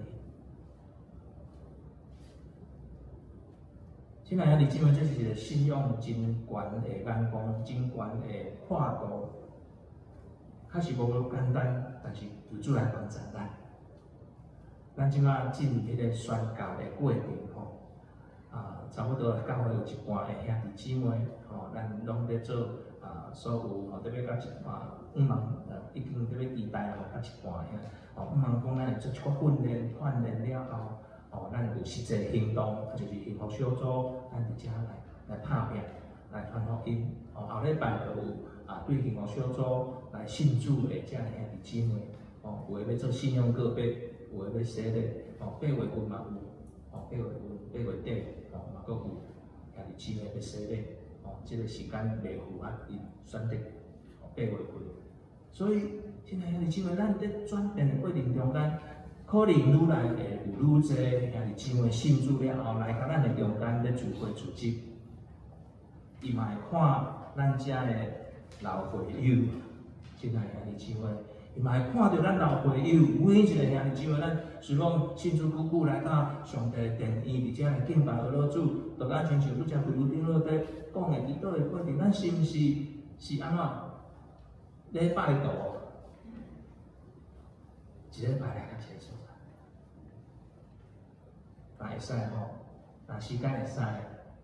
親愛兄弟姊妹，這是一個信仰真懸的眼光，真懸的跨度，確實無簡單，但是求主來幫助咱。咱這馬進入彼个宣教的過程吼，啊，差不多教會有一半的兄弟姊妹吼，咱攏咧做啊，所有吼，特別到一半，向望已經特別期待吼，到一半遐，吼，向望講咱會做一寡訓練，訓練了後，吼，咱有實際行動，就是幸福小組，咱佇遮來拍拚，來傳福音，吼，後禮拜就有啊，對幸福小組來信主的遮兄弟姊妹，吼，有的欲做信仰告白。有的欲洗禮，吼，8月份嘛有，吼，八月份8月底，吼，嘛閣有兄弟姊妹欲洗禮，吼，這个時間袂符合𪜶選擇，吼，八月份。所以，親愛兄弟姊妹，咱佇轉變的過程中間，可能愈來會有愈濟兄弟姊妹信主了後，來到咱的中間咧聚會組織，伊嘛會看咱遮的老會友，親愛兄弟姊妹。伊嘛會看著咱老會友，每一个兄弟姊妹，咱雖講信主久久來到上帝殿院佇遮來敬拜阿老主，就敢親像拄才會友長老佇講的祈禱的過程，咱是毋是是按怎？禮拜度，一禮拜來到一个所在，若會使吼，若時間會使，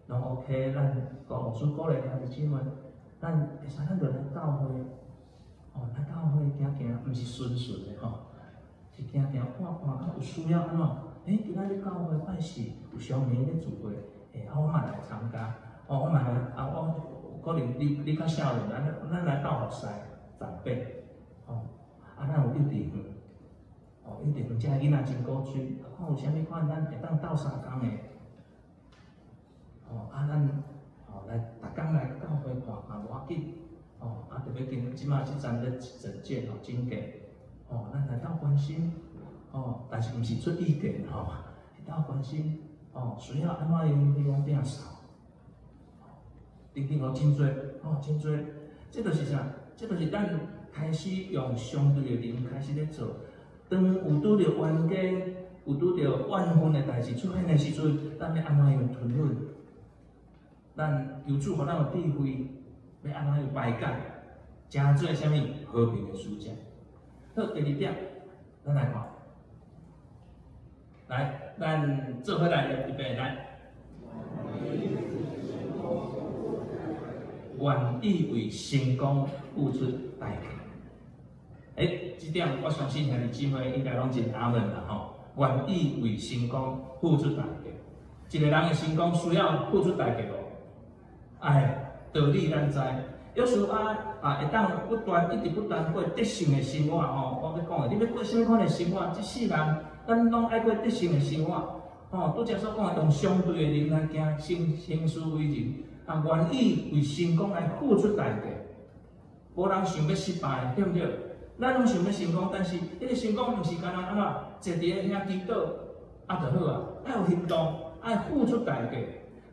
攏 OK，咱講牧師鼓勵兄弟姊妹，咱會使咱就來教會。哦，來教會行行，毋是順順的吼，是行行看看，較有需要按怎？欸，今仔日教會拜四有相連咧聚會，欸，啊，我嘛來參加，哦，我嘛來，啊，我可能你較少年，咱來鬥服侍長輩，哦，啊，咱有幼稚園，哦，幼稚園遮囡仔真古錐，啊，看有啥物款，咱會當鬥相共的，哦，啊，咱哦來，逐工來教會看嘛無要緊。哦，啊，特別今這馬這陣咧整建吼，整建，哦，咱來鬥關心，哦，但是毋是出意見吼，來鬥關心，哦，需要按怎樣去講摒掃，等等哦，真濟，哦，真濟，這就是啥？這就是咱開始用相對的靈開始咧做。當有拄著冤家，有拄著怨恨的代誌出現的時陣，咱欲按怎樣吞忍？咱求主予咱有智慧。欲按怎樣排解，成做啥物和平的使者？好，第二點，咱來看，來，咱做伙來預備來，願意為成功付出代價。欸，這點我相信兄弟姊妹應該攏真阿門啦吼。願意為成功付出代價，一個人的成功需要付出代價無？愛。道理咱知，約書亞啊，會當不斷一直不斷過得勝的生活吼。我欲講的，你欲過啥物款的生活？這世人，咱攏愛過得勝的生活吼。拄才所講的，用相對的靈來行，行行事為人啊，願意為成功來付出代價。無人想欲失敗，對毋對？咱攏想欲成功，但是彼個成功毋是干焦按怎坐佇咧遐祈禱啊就好啊，愛有行動，愛付出代價。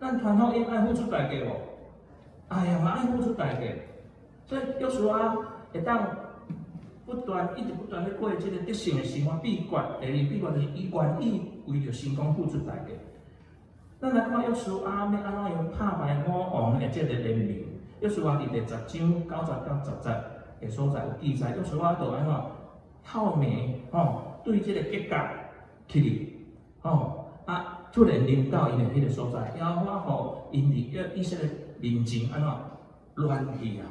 咱傳福音愛付出代價無？哎呀，嘛愛付出代價，所以約書亞會當不斷一直不斷咧過這个得勝的生活。秘訣，第二秘訣就是伊願意為著成功付出代價。咱來看約書亞欲按怎樣拍敗五王的這个聯盟。約書亞佇第10章9節到10節的所在有記載，約書亞就按怎透暝吼，對這个吉甲起去吼啊，突然臨到𪜶的彼个所在，耶和華予𪜶佇以色列面前按怎亂去啊？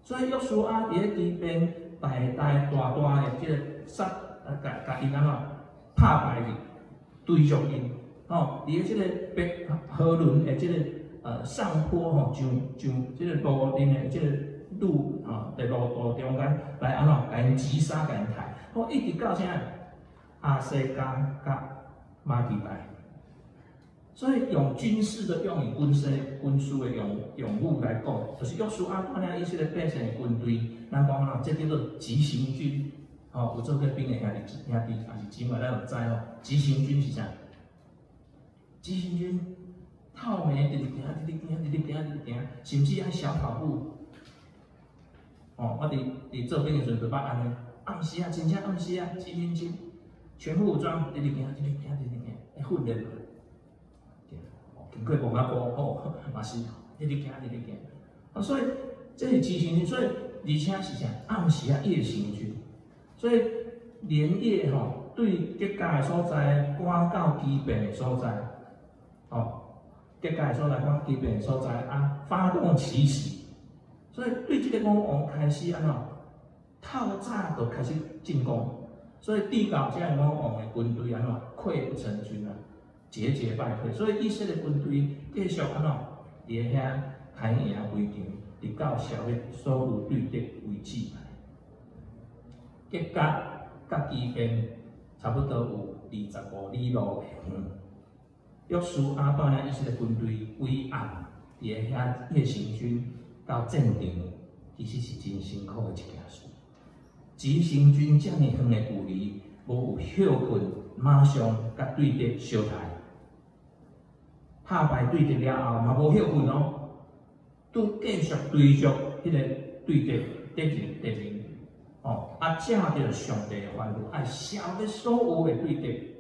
所以約書亞佇咧基遍大大大大的這个殺，共共𪜶按怎拍敗去，追逐𪜶吼，佇咧這个伯和崙的這个上坡吼，上上這个路面的這个路吼，佇路途中間來按怎共𪜶擊殺，共𪜶刣，吼一直到啥？亞西加佮瑪基大。所以用軍事的用語、軍事的用語來講，就是約書亞帶領以色列百姓的軍隊，咱講啊，這叫做急行軍。吼，有做過兵的兄弟、兄弟抑是姊妹，咱就知吼，急行軍是啥？急行軍透暝直直行、直直行、直直行、直直行，甚至愛小跑步。哦，我佇佇做兵的時陣就捌按呢，暗時啊，真正暗時啊，急行軍，全副武裝，直直行、直直行、直直行，咧訓練嘛。經過墓仔埔吼，嘛是一直行，一直行。啊，所以這是急行軍，所以而且是啥？暗時啊，夜行軍。所以連夜吼，對結甲的所在趕到基遍的所在，哦，結甲的所在趕基遍的所在啊，發動奇襲。所以對這个五王開始按怎？透早就開始進攻，所以直到這个五王的軍隊按怎潰不成軍啊，節節敗退。所以以色列軍隊繼續按怎？佇遐開營圍場，直到消滅所有對敵為止。結甲佮基遍差不多有25里路遠。約書亞帶領以色列軍隊規暗佇遐夜行軍到戰場，其實是真辛苦的一件事。急行軍遮爾遠的距離，無有歇睏，馬上佮對敵相刣，拍敗對敵了後，嘛無歇睏哦，拄繼續追逐彼个對敵敵人敵人，哦，啊，照著上帝的吩咐，愛消滅所有的對敵。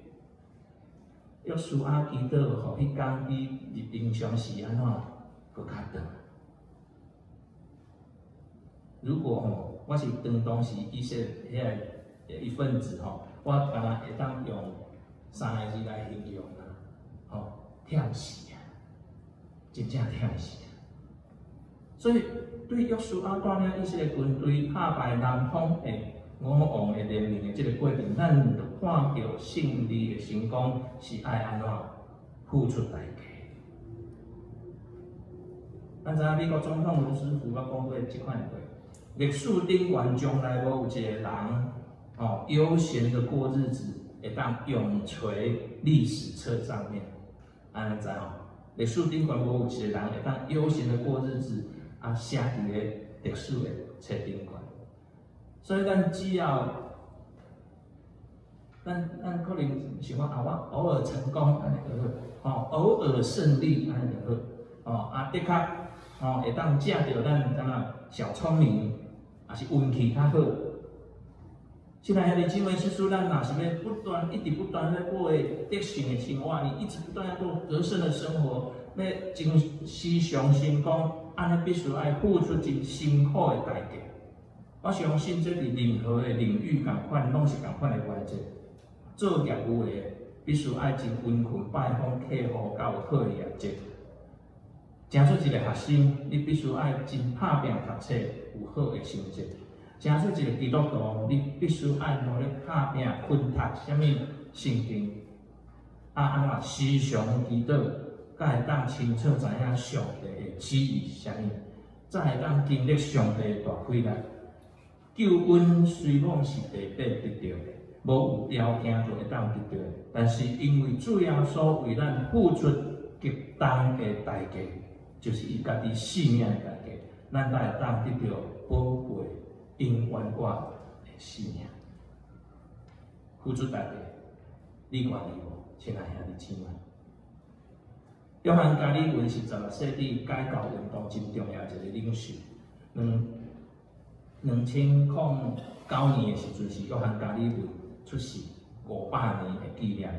約書亞祈禱，予彼工比日平常時按怎閣較長。如果吼，我是當當時以色列彼个一份子吼，我敢若會當用三个字來形容啦，吼，忝死啊，真正忝死啊！所以對約書亞帶領以色列軍隊拍敗南方的五王的聯盟的這个過程，咱就看著勝利的成功是愛按怎付出代價。咱知影美國總統羅斯福捌講過這款話：歷史頂懸從來無有一個人，哦，悠閒的過日子，會當永垂歷史冊上面。按呢知吼？歷史頂懸無有一個人會當悠閒的過日子，啊，寫佇个歷史的冊頂懸。所以咱只要，咱可能想講啊，我偶爾成功按呢就好，吼，偶爾勝利按呢就好，哦，啊，的確，吼，會當藉著咱怎啊小聰明，抑是運氣較好。親愛兄弟姊妹，其實咱若是欲不斷、一直不斷咧過得勝的生活，你一直不斷要過得勝的生活，欲真時常成功，按呢必須愛付出真辛苦的代價。我相信這佇任何的領域仝款，攏是仝款的原則。做業務的必須愛真殷勤拜訪客戶，才有好的業績。成做一个學生，你必須愛真拍拚讀冊，有好的成績。成做一个基督徒，你必須愛努力拍拚勤讀啥物聖經，啊按怎時常祈禱，才會當清楚知影上帝的旨意是啥物，才會當經歷上帝的大氣力。救恩雖罔是白白得著的，無有條件就會當得著的，但是因為主耶穌為咱付出極重的代價，就是伊家己性命的代價，咱才會當得著寶貴永遠活的生命。付出代價，你願意無？親愛兄弟姊妹，約翰加爾文是16世紀改教運動真重要一个領袖。2009年的時陣是約翰加爾文出世500年的紀念。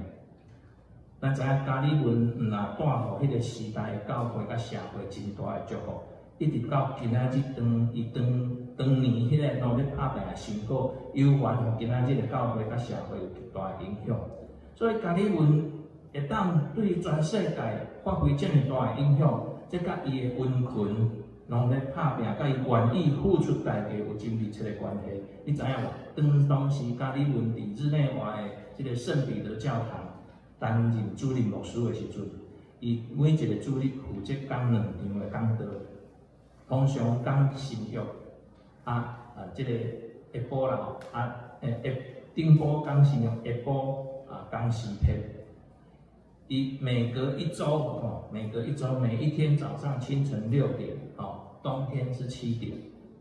咱知影加爾文毋若帶予彼个時代的教會佮社會真大的祝福，一直到今仔日當伊當當年彼个努力拍拚的成果，猶原予今仔日的教會佮社會有極大的影響。所以加爾文會當對全世界發揮遮爾大的影響，這佮伊的殷勤、努力拍拚，佮伊願意付出代價有真密切的關係。你知影無？當時加爾文佇日內瓦的這个聖彼得教堂擔任主任牧師的時陣，伊每一个主日負責講兩場的講道，通常講新約，啊，這个下晡啦，啊，下頂晡講新約，下晡啊講詩篇。伊每隔一週，哦，每隔一週，每一天早上清晨6點，哦，冬天是7點，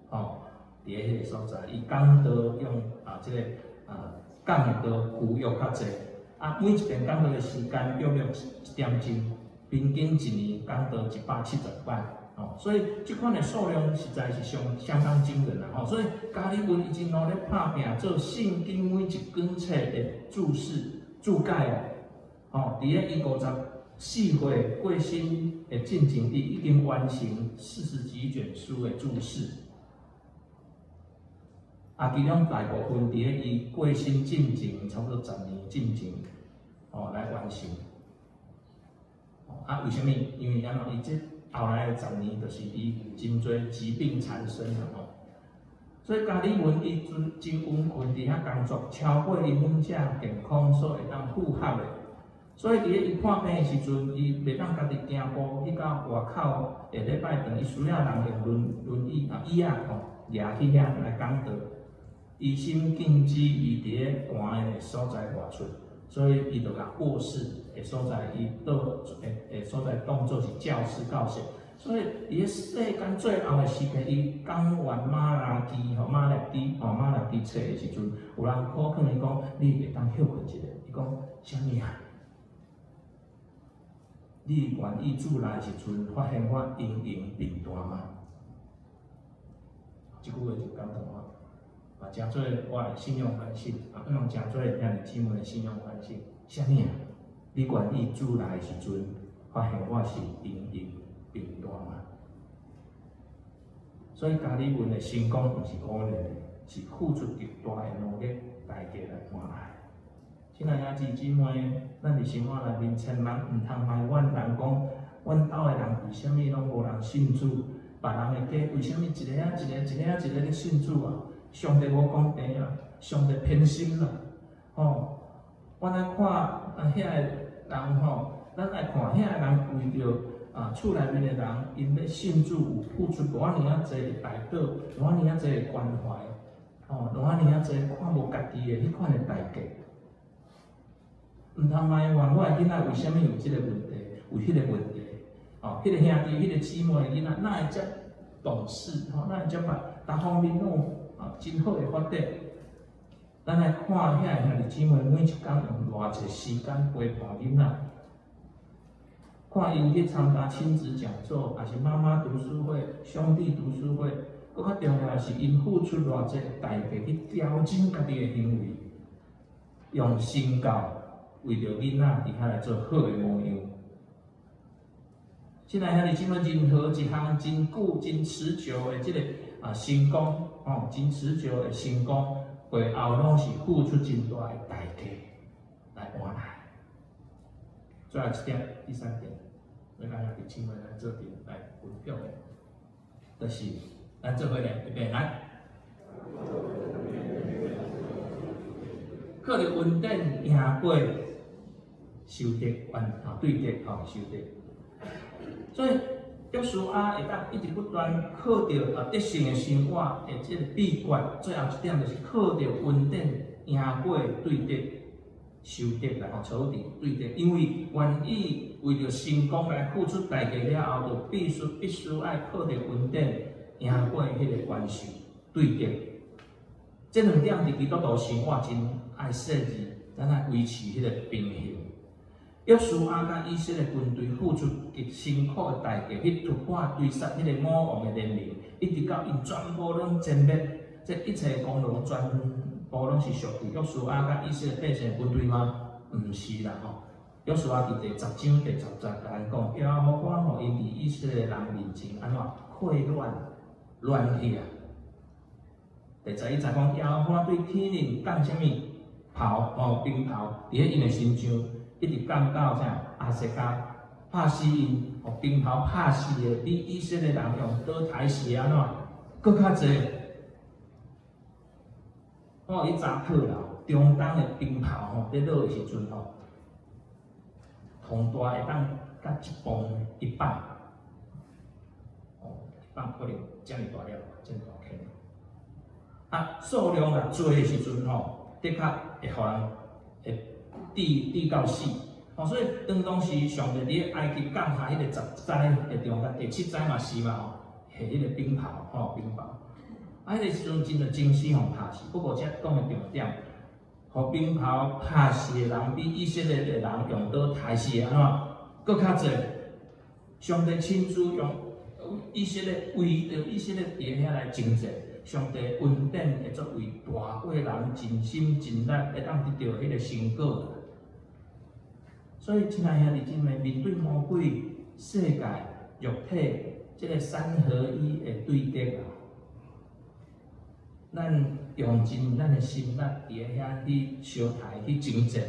哦，佇彼个所在，伊講道用啊，這个啊講的道舊約較濟，啊，每一遍講道的時間約莫1點鐘，平均一年講道170擺，哦，所以這款的數量實在是相當驚人啦，吼，所以加爾文伊真努力拍拚做聖經每一卷冊的注釋注解哦。吼，佇咧伊54歲過身的進前，伊已經完成40幾卷書的注釋。啊，其中大部分佇咧伊過身進前，差不多10年進前，哦來完成。啊，為啥物？因為按怎？伊這後來的十年，就是伊真濟疾病纏身啊吼。所以加爾文伊真真勤奮佇遐工作，超過𪜶忍者健康所會當負荷的。所以佇咧伊破病的時陣，伊袂當家己行步去到外口的禮拜堂，伊需要人用輪輪椅啊椅仔吼，舉去遐來講道。醫生禁止伊佇咧寒的所在外出，所以伊就共臥室的所在，伊當的的所在當做是教室教室。所以佇咧世間最後的時刻，伊講完馬拉基吼馬拉基吼馬拉基冊的時陣，有人苦勸伊講：你會當歇睏一下。伊講：啥物啊？你願意主來的時陣，發現我殷勤貧惰嗎？這句話就感動我，嘛誠做我的信仰反省，啊，用誠做兄弟姊妹的信仰反省。啥物啊？你願意主來的時陣，發現我是殷勤貧惰嗎？所以加爾文的成功毋是偶然的，是付出極大的努力代價來換來。親愛兄弟姊妹，咱佇生活內面千萬毋通埋怨人講，阮兜的人為啥物攏無人信主？別人的家為啥物一个仔一個，一个仔一個咧信主啊？上帝無公平啊！上帝偏心啦！吼，阮愛看啊遐个人吼，咱愛看遐个人為著啊厝內面的人，𪜶欲信主有付出偌爾仔濟的代禱，偌爾仔濟的關懷，吼，偌爾仔濟看無家己的彼款的代價。毋通埋怨我的囡仔為啥物有這个問題，有彼個問題，哦，彼個兄弟、彼個姊妹的囡仔，哪會遮懂事？吼，哪會遮捌？逐方面攏有啊，真好的發展。咱來看遐个兄弟姊妹，每一工用偌濟時間陪伴囡仔，看𪜶去參加親子講座，抑是媽媽讀書會、兄弟讀書會，閣較重要的是，𪜶付出偌濟代價去調整家己的行為，用身教為著囡仔佇遐來做好的模樣。親愛兄弟姊妹，任何一項真久、真持久的這个啊成功，吼，真持久的成功，背後攏是付出真大的代價來換來。最後一點，第三點，欲共兄弟姊妹來做陣來分享的，就是咱做伙來，預備來。靠著恩典贏過仇敵，完啊對敵吼仇敵。所以約書亞會當一直不斷靠著啊得勝的生活的這個秘訣，最後一點就是靠著恩典贏過對敵仇敵來吼仇敵對敵，因為願意為著成功來付出代價了後，就必須必須愛靠著恩典贏過彼個關係對敵。這兩點佇基督徒生活真愛細緻，咱愛維持彼個平衡。約書亞佮以色列軍隊付出極辛苦的代價去突破追殺彼個五王的聯盟，一直到𪜶全部攏殲滅，這一切功勞全部攏是屬於約書亞佮以色列百姓的軍隊嗎？毋是啦吼！約書亞佇第10章第10節共咱講，耶和華予𪜶佇以色列人面前按怎潰亂亂去啊？第11節講，耶和華對天頂降啥物雹吼冰雹，佇咧𪜶的身上，一直降到啥亞細迦，拍死𪜶，予冰雹拍死的，比以色列人用刀刣死的按怎，閣較濟。我去查考啦，中東的冰雹吼，佇落的時陣吼，通大會當甲一磅一磅，哦，一磅可能遮爾大粒，遮爾大顆。啊，數量若濟的時陣吼，的確會予人會致致到死。哦，所以當當時上帝佇咧埃及降下彼個十災的中間，第七災嘛是嘛吼，下彼個冰雹吼，冰雹。啊，彼個時陣真濟真死予拍死。不過這講的重點，予冰雹拍死的人比以色列的人用刀刣死的按怎，閣較濟。上帝親自用以色列為著以色列佇遐來征戰，上帝恩典會作為大過人盡心盡力會當得著彼個成果。所以，親愛兄弟姊妹，面對魔鬼、世界、肉體這個三合一的對敵啊，咱用盡咱的心力佇咧遐去相刣去征戰，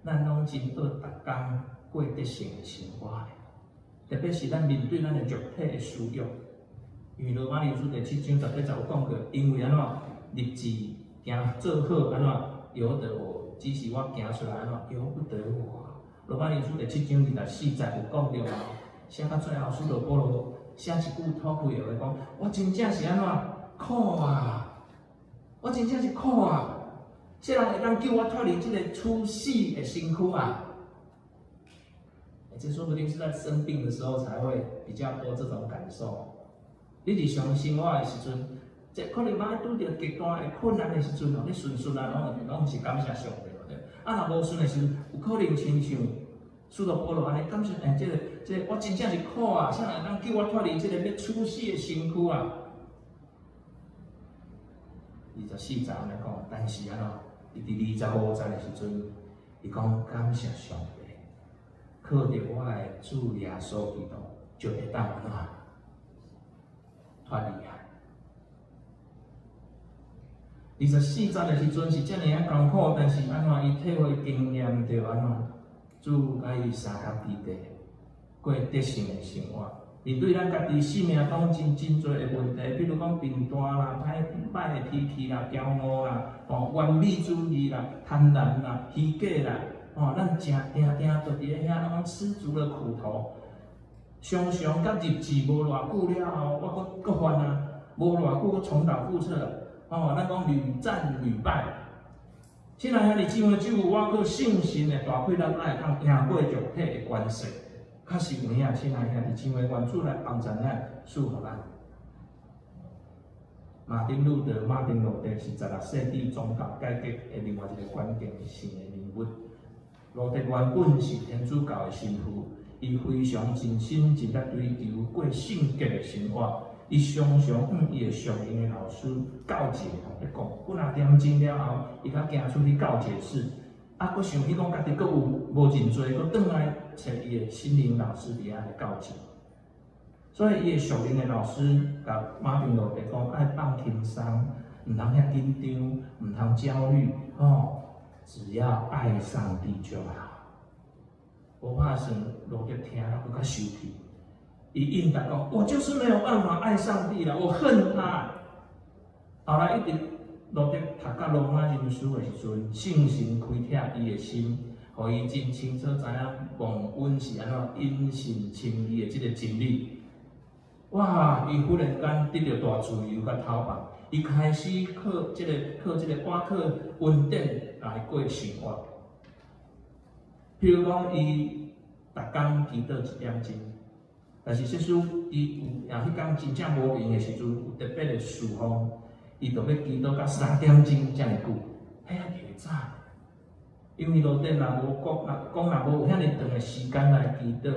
咱攏真愛逐工過得勝的生活。特別是咱面對咱的肉體的私欲，因為羅馬書第七章十八節有講過，因為按怎立志行做好，按怎由得我，只是我行出來按怎由不得我。羅馬書第七章二十四節有講著，寫到最後，使徒保羅寫一句吐氣的話講：我真正是按怎苦啊！我真正是苦啊！啥人會當救我脫離這个處死的身軀啊？這說不定是在生病的時候才會比較多這種感受。你日常生活的時陣，這可能嘛拄著極大的困難的時陣哦，你順順啊，攏是感謝上帝對。啊，若無順的時陣，有可能親像使徒保羅按呢，感謝欸，這个這个，我真正是苦啊！啥人會當救我脫離這个欲處死的身軀啊？二十四節按呢講，但是按怎？伊佇二十五節的時陣，伊講感謝上帝，靠著我的主耶穌基督，就會當按怎脫離啊！二十四節的時陣是遮爾仔艱苦，但是按怎？伊體會經驗著按怎？主共伊相佮佇咧，過得勝的生活。面對咱家己生命當中真濟的問題，比如講貧惰啦、歹歹的脾氣啦、驕傲啦、哦完美主義啦、貪婪啦、虛假啦，哦，咱誠定定就佇咧遐，攏吃足了苦頭。常常佮入寺無偌久了後，我閣閣犯啊，無偌久閣重蹈覆轍。哦，咱講屢戰屢敗。親愛兄弟姊妹，只有倚靠聖神的大氣力，才會當贏過肉體的權勢。確實有影，親愛兄弟姊妹，願主來幫助咱，賜予咱。馬丁路德，馬丁路德是十六世紀宗教改革的另外一个關鍵性的人物。路德原本是天主教的神父，伊非常盡心盡力追求過聖潔的生活。伊常常向伊的屬靈的老師告解，咧講幾若點鐘了後，伊才行出去告解室。啊，閣想起講家己閣有無認罪，閣轉來揣伊的心靈老師佇遐來告解。所以伊的屬靈的老師共馬丁路德講，愛放輕鬆，毋通遐緊張，毋通焦慮，吼，只要愛上帝就好。無拍算路德聽了閣較生氣，伊應答講：我就是沒有辦法愛上帝啦，我恨他。後來一直路德讀到羅馬人書的時陣，聖神開啟伊的心，予伊真清楚知影蒙恩是按怎因信稱義的這个真理。哇！伊忽然間得著大自由佮透放，伊開始靠這个倚靠恩典來過生活。譬如講，伊逐工祈禱一點鐘，但是即使伊有也彼工真正無閒的時陣，有特別的事奉，伊就欲祈禱到三點鐘遮爾久，彼也袂早。因為路德若無講，若講若無有遐爾長的時間來祈禱，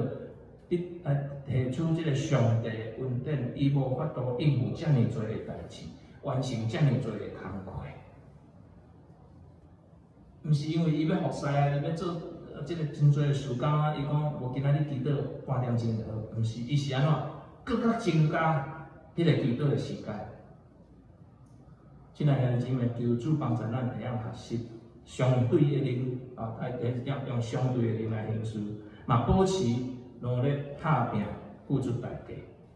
得來提取這个上帝的恩典，伊無法度應付遮爾濟的代誌，完成遮爾濟的工課。毋是因為伊欲服侍啊，伊欲做這个真濟的事工啊，伊講無今仔日祈禱半點鐘就好，毋是，伊是按怎？閣較增加彼个祈禱的時間。親愛兄弟姊妹，求主幫助咱會曉學習相對的靈啊，愛用相對的靈來行事，嘛保持努力打拼，付出代價，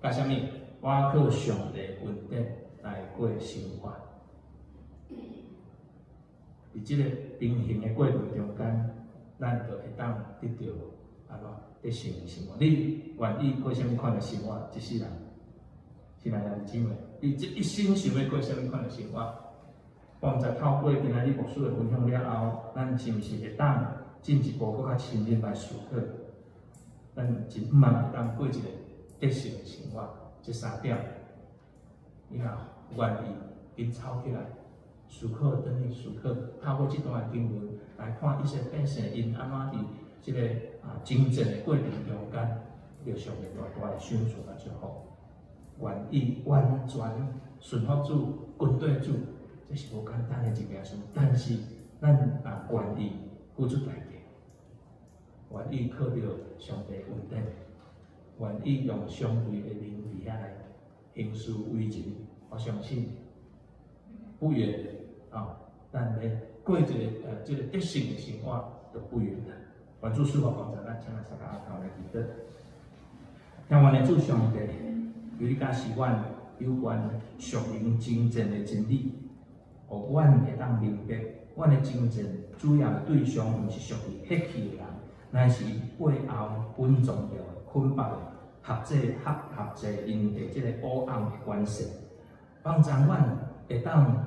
佮啥物？倚靠上帝恩典來過生活。佇這个平衡的過程中間，咱就會當得著按怎得勝的生活。你願意過啥物款的生活？這世人，親愛兄弟姊妹，你這一生想欲過啥物款的生活？我毋知透過今仔日牧師的分享了後，咱是毋是會當進一步閣較深入來思考？咱真毋茫會當過一个得勝的生活。這三點，你若願意緊操起來，思考轉去思考，透過這段的經文來看以色列百姓𪜶按怎佇這个征戰的過程中間，得上帝大大的賞賜佮祝福，願意完全順服主、跟隨主，這是無簡單的一件事。但是咱若願意付出代價，願意靠著上帝恩典，願意用相對的靈佇遐來行事為人，我相信不遠啊，咱欲過一个這个得勝的生活就不遠了。願主賜福幫助咱，請咱三个阿頭來祈禱。聽阮的主上帝，求你教示阮有關屬靈征戰的真理，予阮會當明白，阮的征戰主要的對象毋是屬於血氣的人，乃是背後隱藏著捆綁的合作合合作𪜶的這个黑暗的關係，幫助阮會當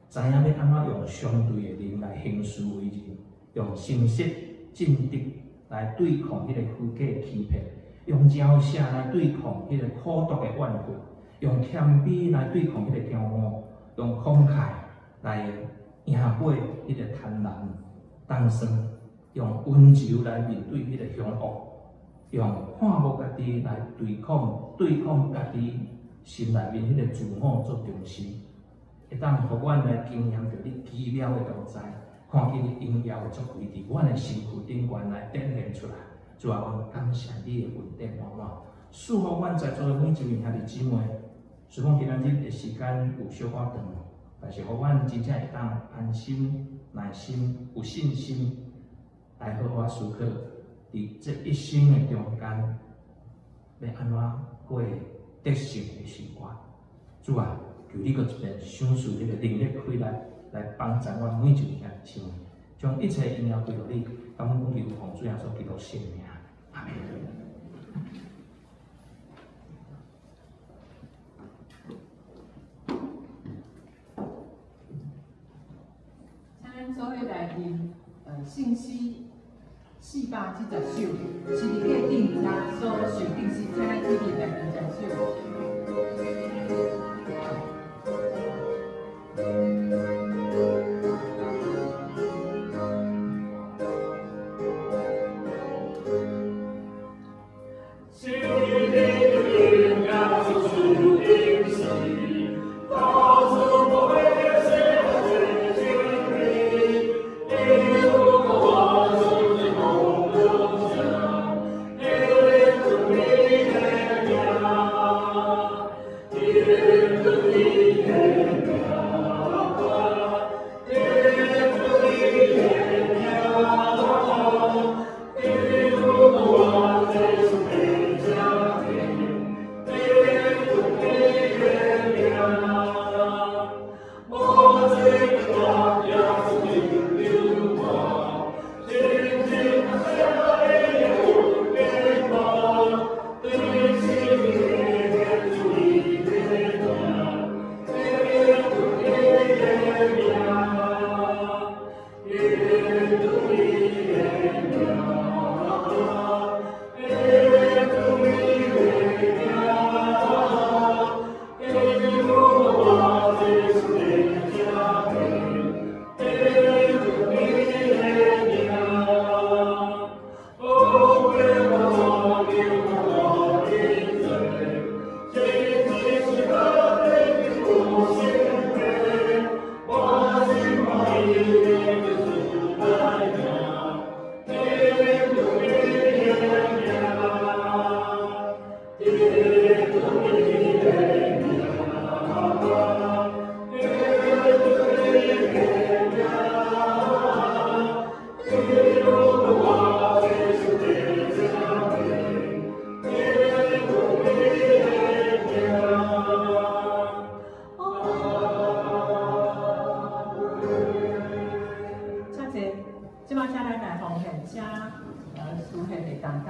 知影欲按怎用相對的靈來行事為人，用誠實正直來對抗彼个虛假的欺騙，用饒赦來對抗彼个苦毒的怨恨，用謙卑來對抗彼个驕傲，用慷慨來贏過彼個貪婪膽酸，用溫柔來面對彼個兇惡，用看無家己來對抗家己心內面彼個自我做中心，會當予阮來經驗著你奇妙的同在，看見你榮耀的作為佇阮的身軀頂懸來展現出來。主啊，阮感謝你的恩典滿滿，賜福阮在座的每一位兄弟姊妹。雖講今仔日的時間有小可長，但是予阮真正會當安心、耐心、有信心來好好思考，佇這一生的中間，欲按怎過得勝的生活。主啊，求你閣一遍賞賜彼个能力氣力來幫助阮每一位兄弟姊妹，將一切榮耀歸予你。感恩講求奉主耶穌基督聖名，阿們。請咱做伙來吟聖詩470首，是佇過頂禮所受定詩，請咱起立來吟這首。請坐，這擺請咱來奉獻者書獻的同工。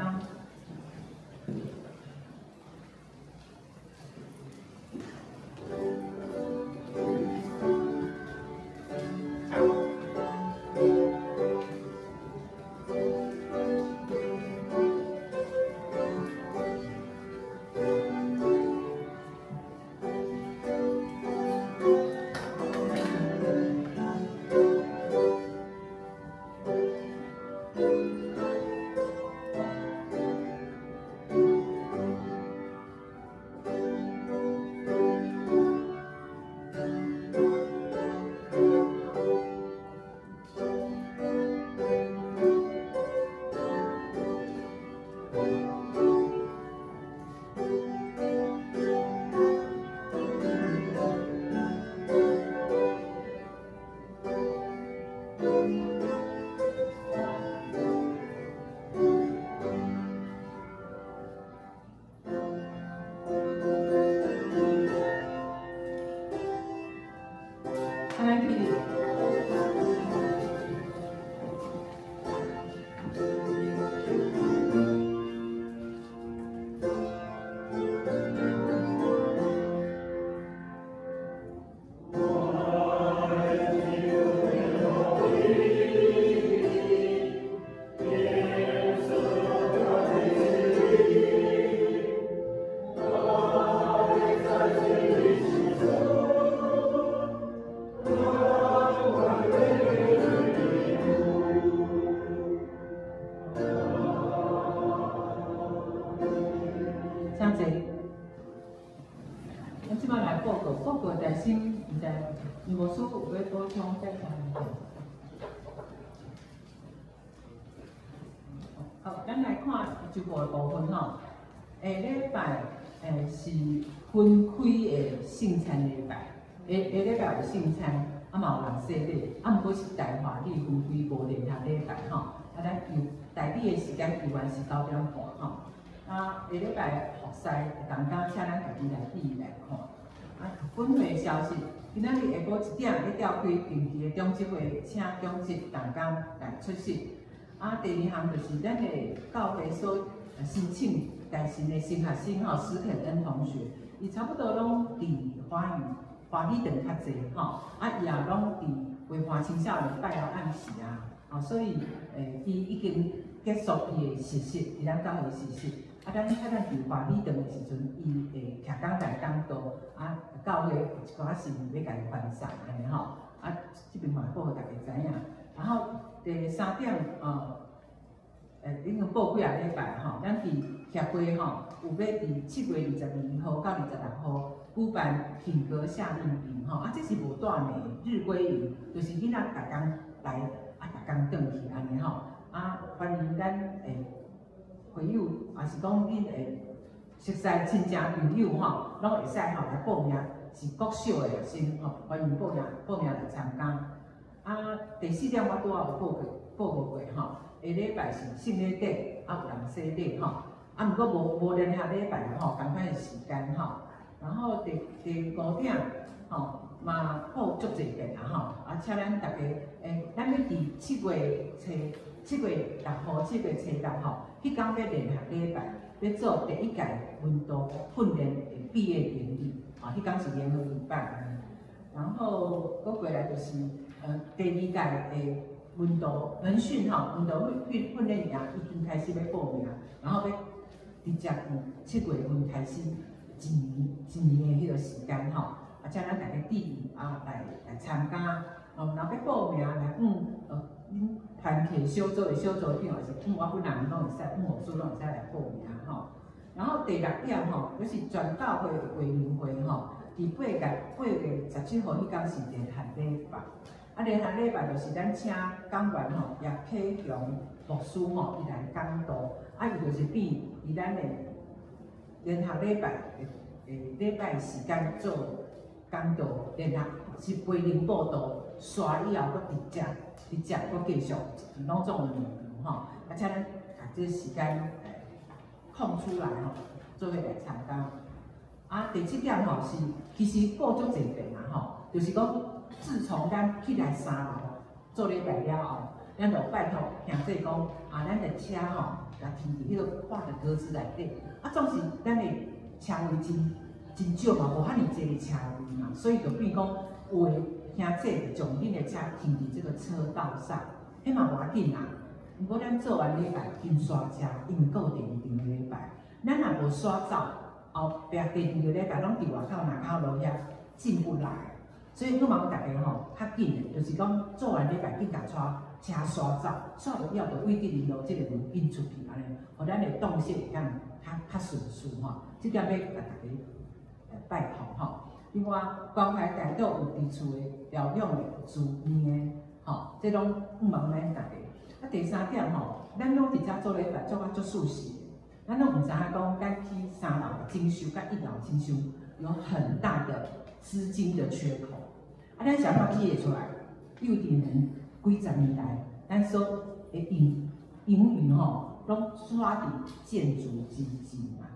牧師有欲補充再講無？好，咱來看周報的部分吼。下禮拜是分開的聖餐禮拜，下下禮拜有聖餐，啊嘛有人洗禮，啊毋過是台華語分開無聯合禮拜吼。啊，咱有台語的時間猶原是9點半吼。啊，下禮拜服侍同工請咱家己來注意來看。啊，本會的消息，今仔日下晡1點欲召開定期的長執會，請長執同工來出席。啊，第二項就是咱的教會所申請大新的新學生吼，史肯恩同學，伊差不多攏佇華語堂較濟吼，啊，伊也攏佇威華青少年拜六暗時啊，吼，所以伊已經結束伊的實習，佇咱教會實習。啊，咱較咱佇華語堂的時陣，伊會徛講台講道，啊，教會有一寡事欲共伊傳送按呢吼，啊，這邊嘛報予大家知影。然後第三點，已經報幾仔禮拜吼，咱佇協會吼有欲佇7月22號到26號舉辦品格夏令營吼，啊，這是無帶的日歸營，就是囡仔逐工來，啊，逐工轉去按呢吼，啊，歡迎咱會友，也是講恁熟似親戚朋友吼，攏會使吼來報名，是國小的學生吼，歡迎報名來參加。啊，第四點我拄仔有報告過吼，下禮拜是聖禮典，啊有人洗禮吼，啊毋過無聯合禮拜吼，仝款的時間吼。然後第五點吼，嘛報足濟遍啊吼，啊請咱大家，咱欲佇7月初7月6號、7月初6吼，彼工欲聯合禮拜，欲做第一屆門徒訓練的畢業典禮，啊，彼工是聯合禮拜。然後閣過來就是第二屆的門徒門訓吼，門徒訓練營已經開始欲報名，然後欲直接佇7月份開始一年的彼個時間吼，啊，請咱大家注意啊，來參加，哦，若欲報名來恁團契小組的小組長，還是我本人攏會使，牧師攏會使來報名吼。然後第六點吼，就是全教會的會員會吼，佇8月17號彼工是聯合禮拜，啊，聯合禮拜就是咱請講員吼葉啟雄牧師吼，伊來講道，啊，伊就是變佇咱的聯合禮拜的禮拜時間做講道，聯合是培靈佈道，煞以後閣直接閣繼續攏總的內容吼，啊，請咱共這個時間空出來吼，做伙來參加。啊，第七點吼是，其實報足濟遍啊吼，就是講，自從咱起來三樓做禮拜了後，咱就拜託兄弟講，啊，咱的車吼，共停佇彼個畫的格子內底，啊，總是咱的車位真真少嘛，無遐爾濟的車位嘛，所以就變講，有的兄弟就將恁的車停佇這個車道上，彼嘛無要緊啦。毋過咱做完禮拜緊煞車，因為閣有第二場禮拜，咱若無煞走，後壁第二個禮拜攏佇外口若口路遐進不來，所以我望大家吼較緊的，就是講做完禮拜緊共車煞走，煞著了就對德林路這個門緊出去按呢，予咱的動線會當較順序吼。這點欲共大家拜託吼。另外，關懷大島有佇厝的療養的資源吼，這攏向望咱大家。啊，第三點吼，咱攏佇遮做禮拜做甲足舒適的，咱攏毋知影講，咱去三樓整修佮一樓整修有很大的資金的缺口。啊，咱是按怎起會出來？幼稚園幾十年來，咱所的盈餘吼，攏刷佇建築基金嘛，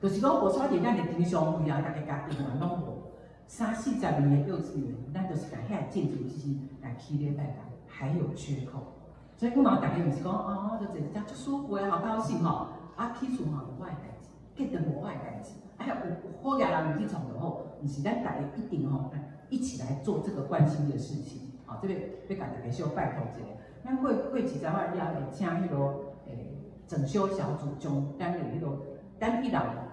就是講無刷佇咱的經常費啊，逐家家用啊攏無。三四十年的幼稚園，咱就是共遐建築基金來起禮拜還有缺口。所以我嘛，大家毋是講哦，就坐遮足舒服的，好高興吼。啊，起厝嘛無我的代誌，結著無我的代誌。啊，有好額人去創就好，毋是咱大家一定吼一起來做這個關心的事情。吼，這個欲共大家小拜託一下。咱過一陣仔了會請彼個整修小組將咱的彼個，咱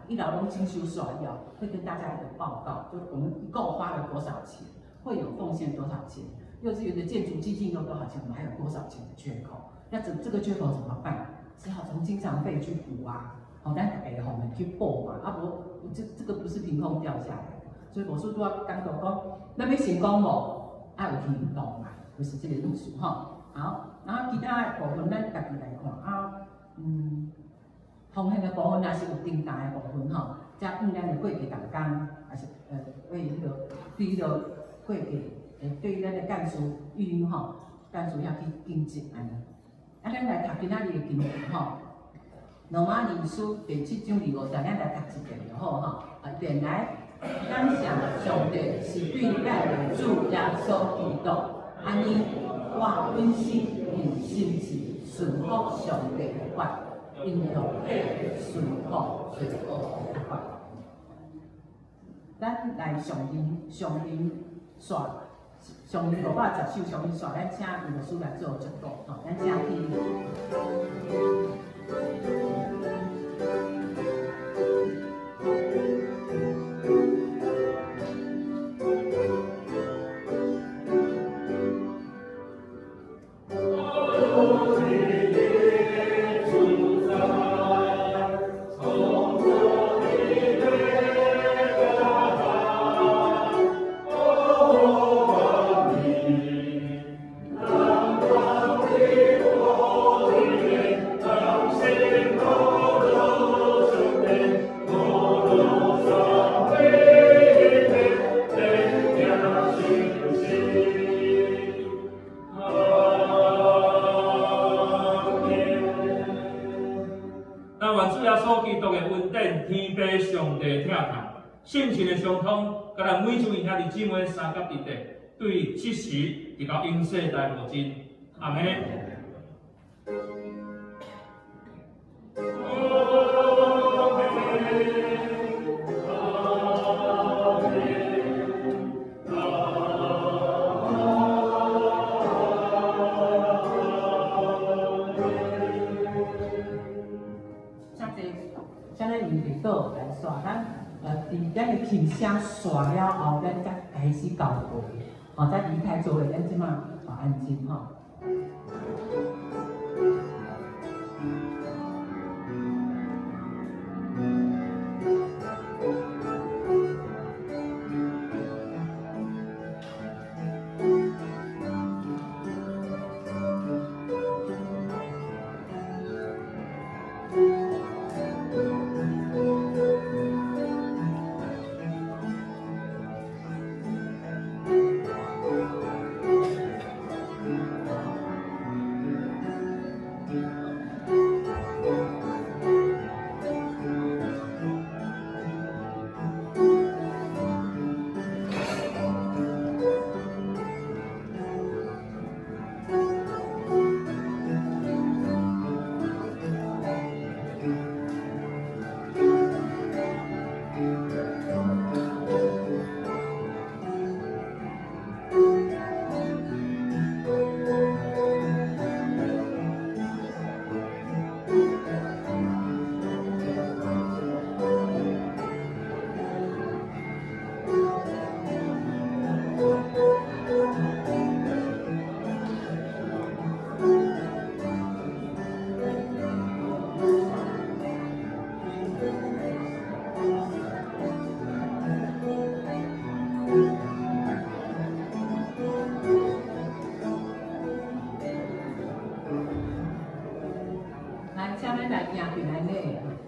一樓攏整修煞以後，會跟大家一個報告，就我們一共花了多少錢，會有奉獻多少錢。幼稚園的建築基金用多少錢？我們還有多少錢的缺口？那這個缺口怎麼辦？只好從經常費去補啊。好，咱大家吼們去補嘛。啊，無，這個不是憑空掉下來的。所以牧師拄仔講到講，咱欲成功無？愛有行動嘛，就是這個意思吼。好，然後其他的部分咱家己來看啊，奉獻的部分也是有重大的部分吼，才按咱的過去同工，也是為彼個對彼個過去，對咱的幹事玉英吼，幹事遐去經濟按呢。啊，咱來讀今仔日的經文吼，羅馬尼書第七章25節，咱來讀一遍就好吼。啊，原來感謝上帝是對咱的主耶穌基督，按呢，我本身用心志順服上帝的法，因着順服罪惡的法。咱來上面上面煞上面510首上面煞，咱請吳牧師來做祝福吼，咱請去。但願主耶穌基督的恩典、天父上帝疼痛、聖神的相通，佮咱每一位兄弟姊妹相佮佇底，對七時直到永世代無盡。阿們。請咱用祈禱來煞，咱佇咱的琴聲煞了後，咱才開始交會，吼，才離開座位，咱這馬安靜吼。來，請咱來行平安禮。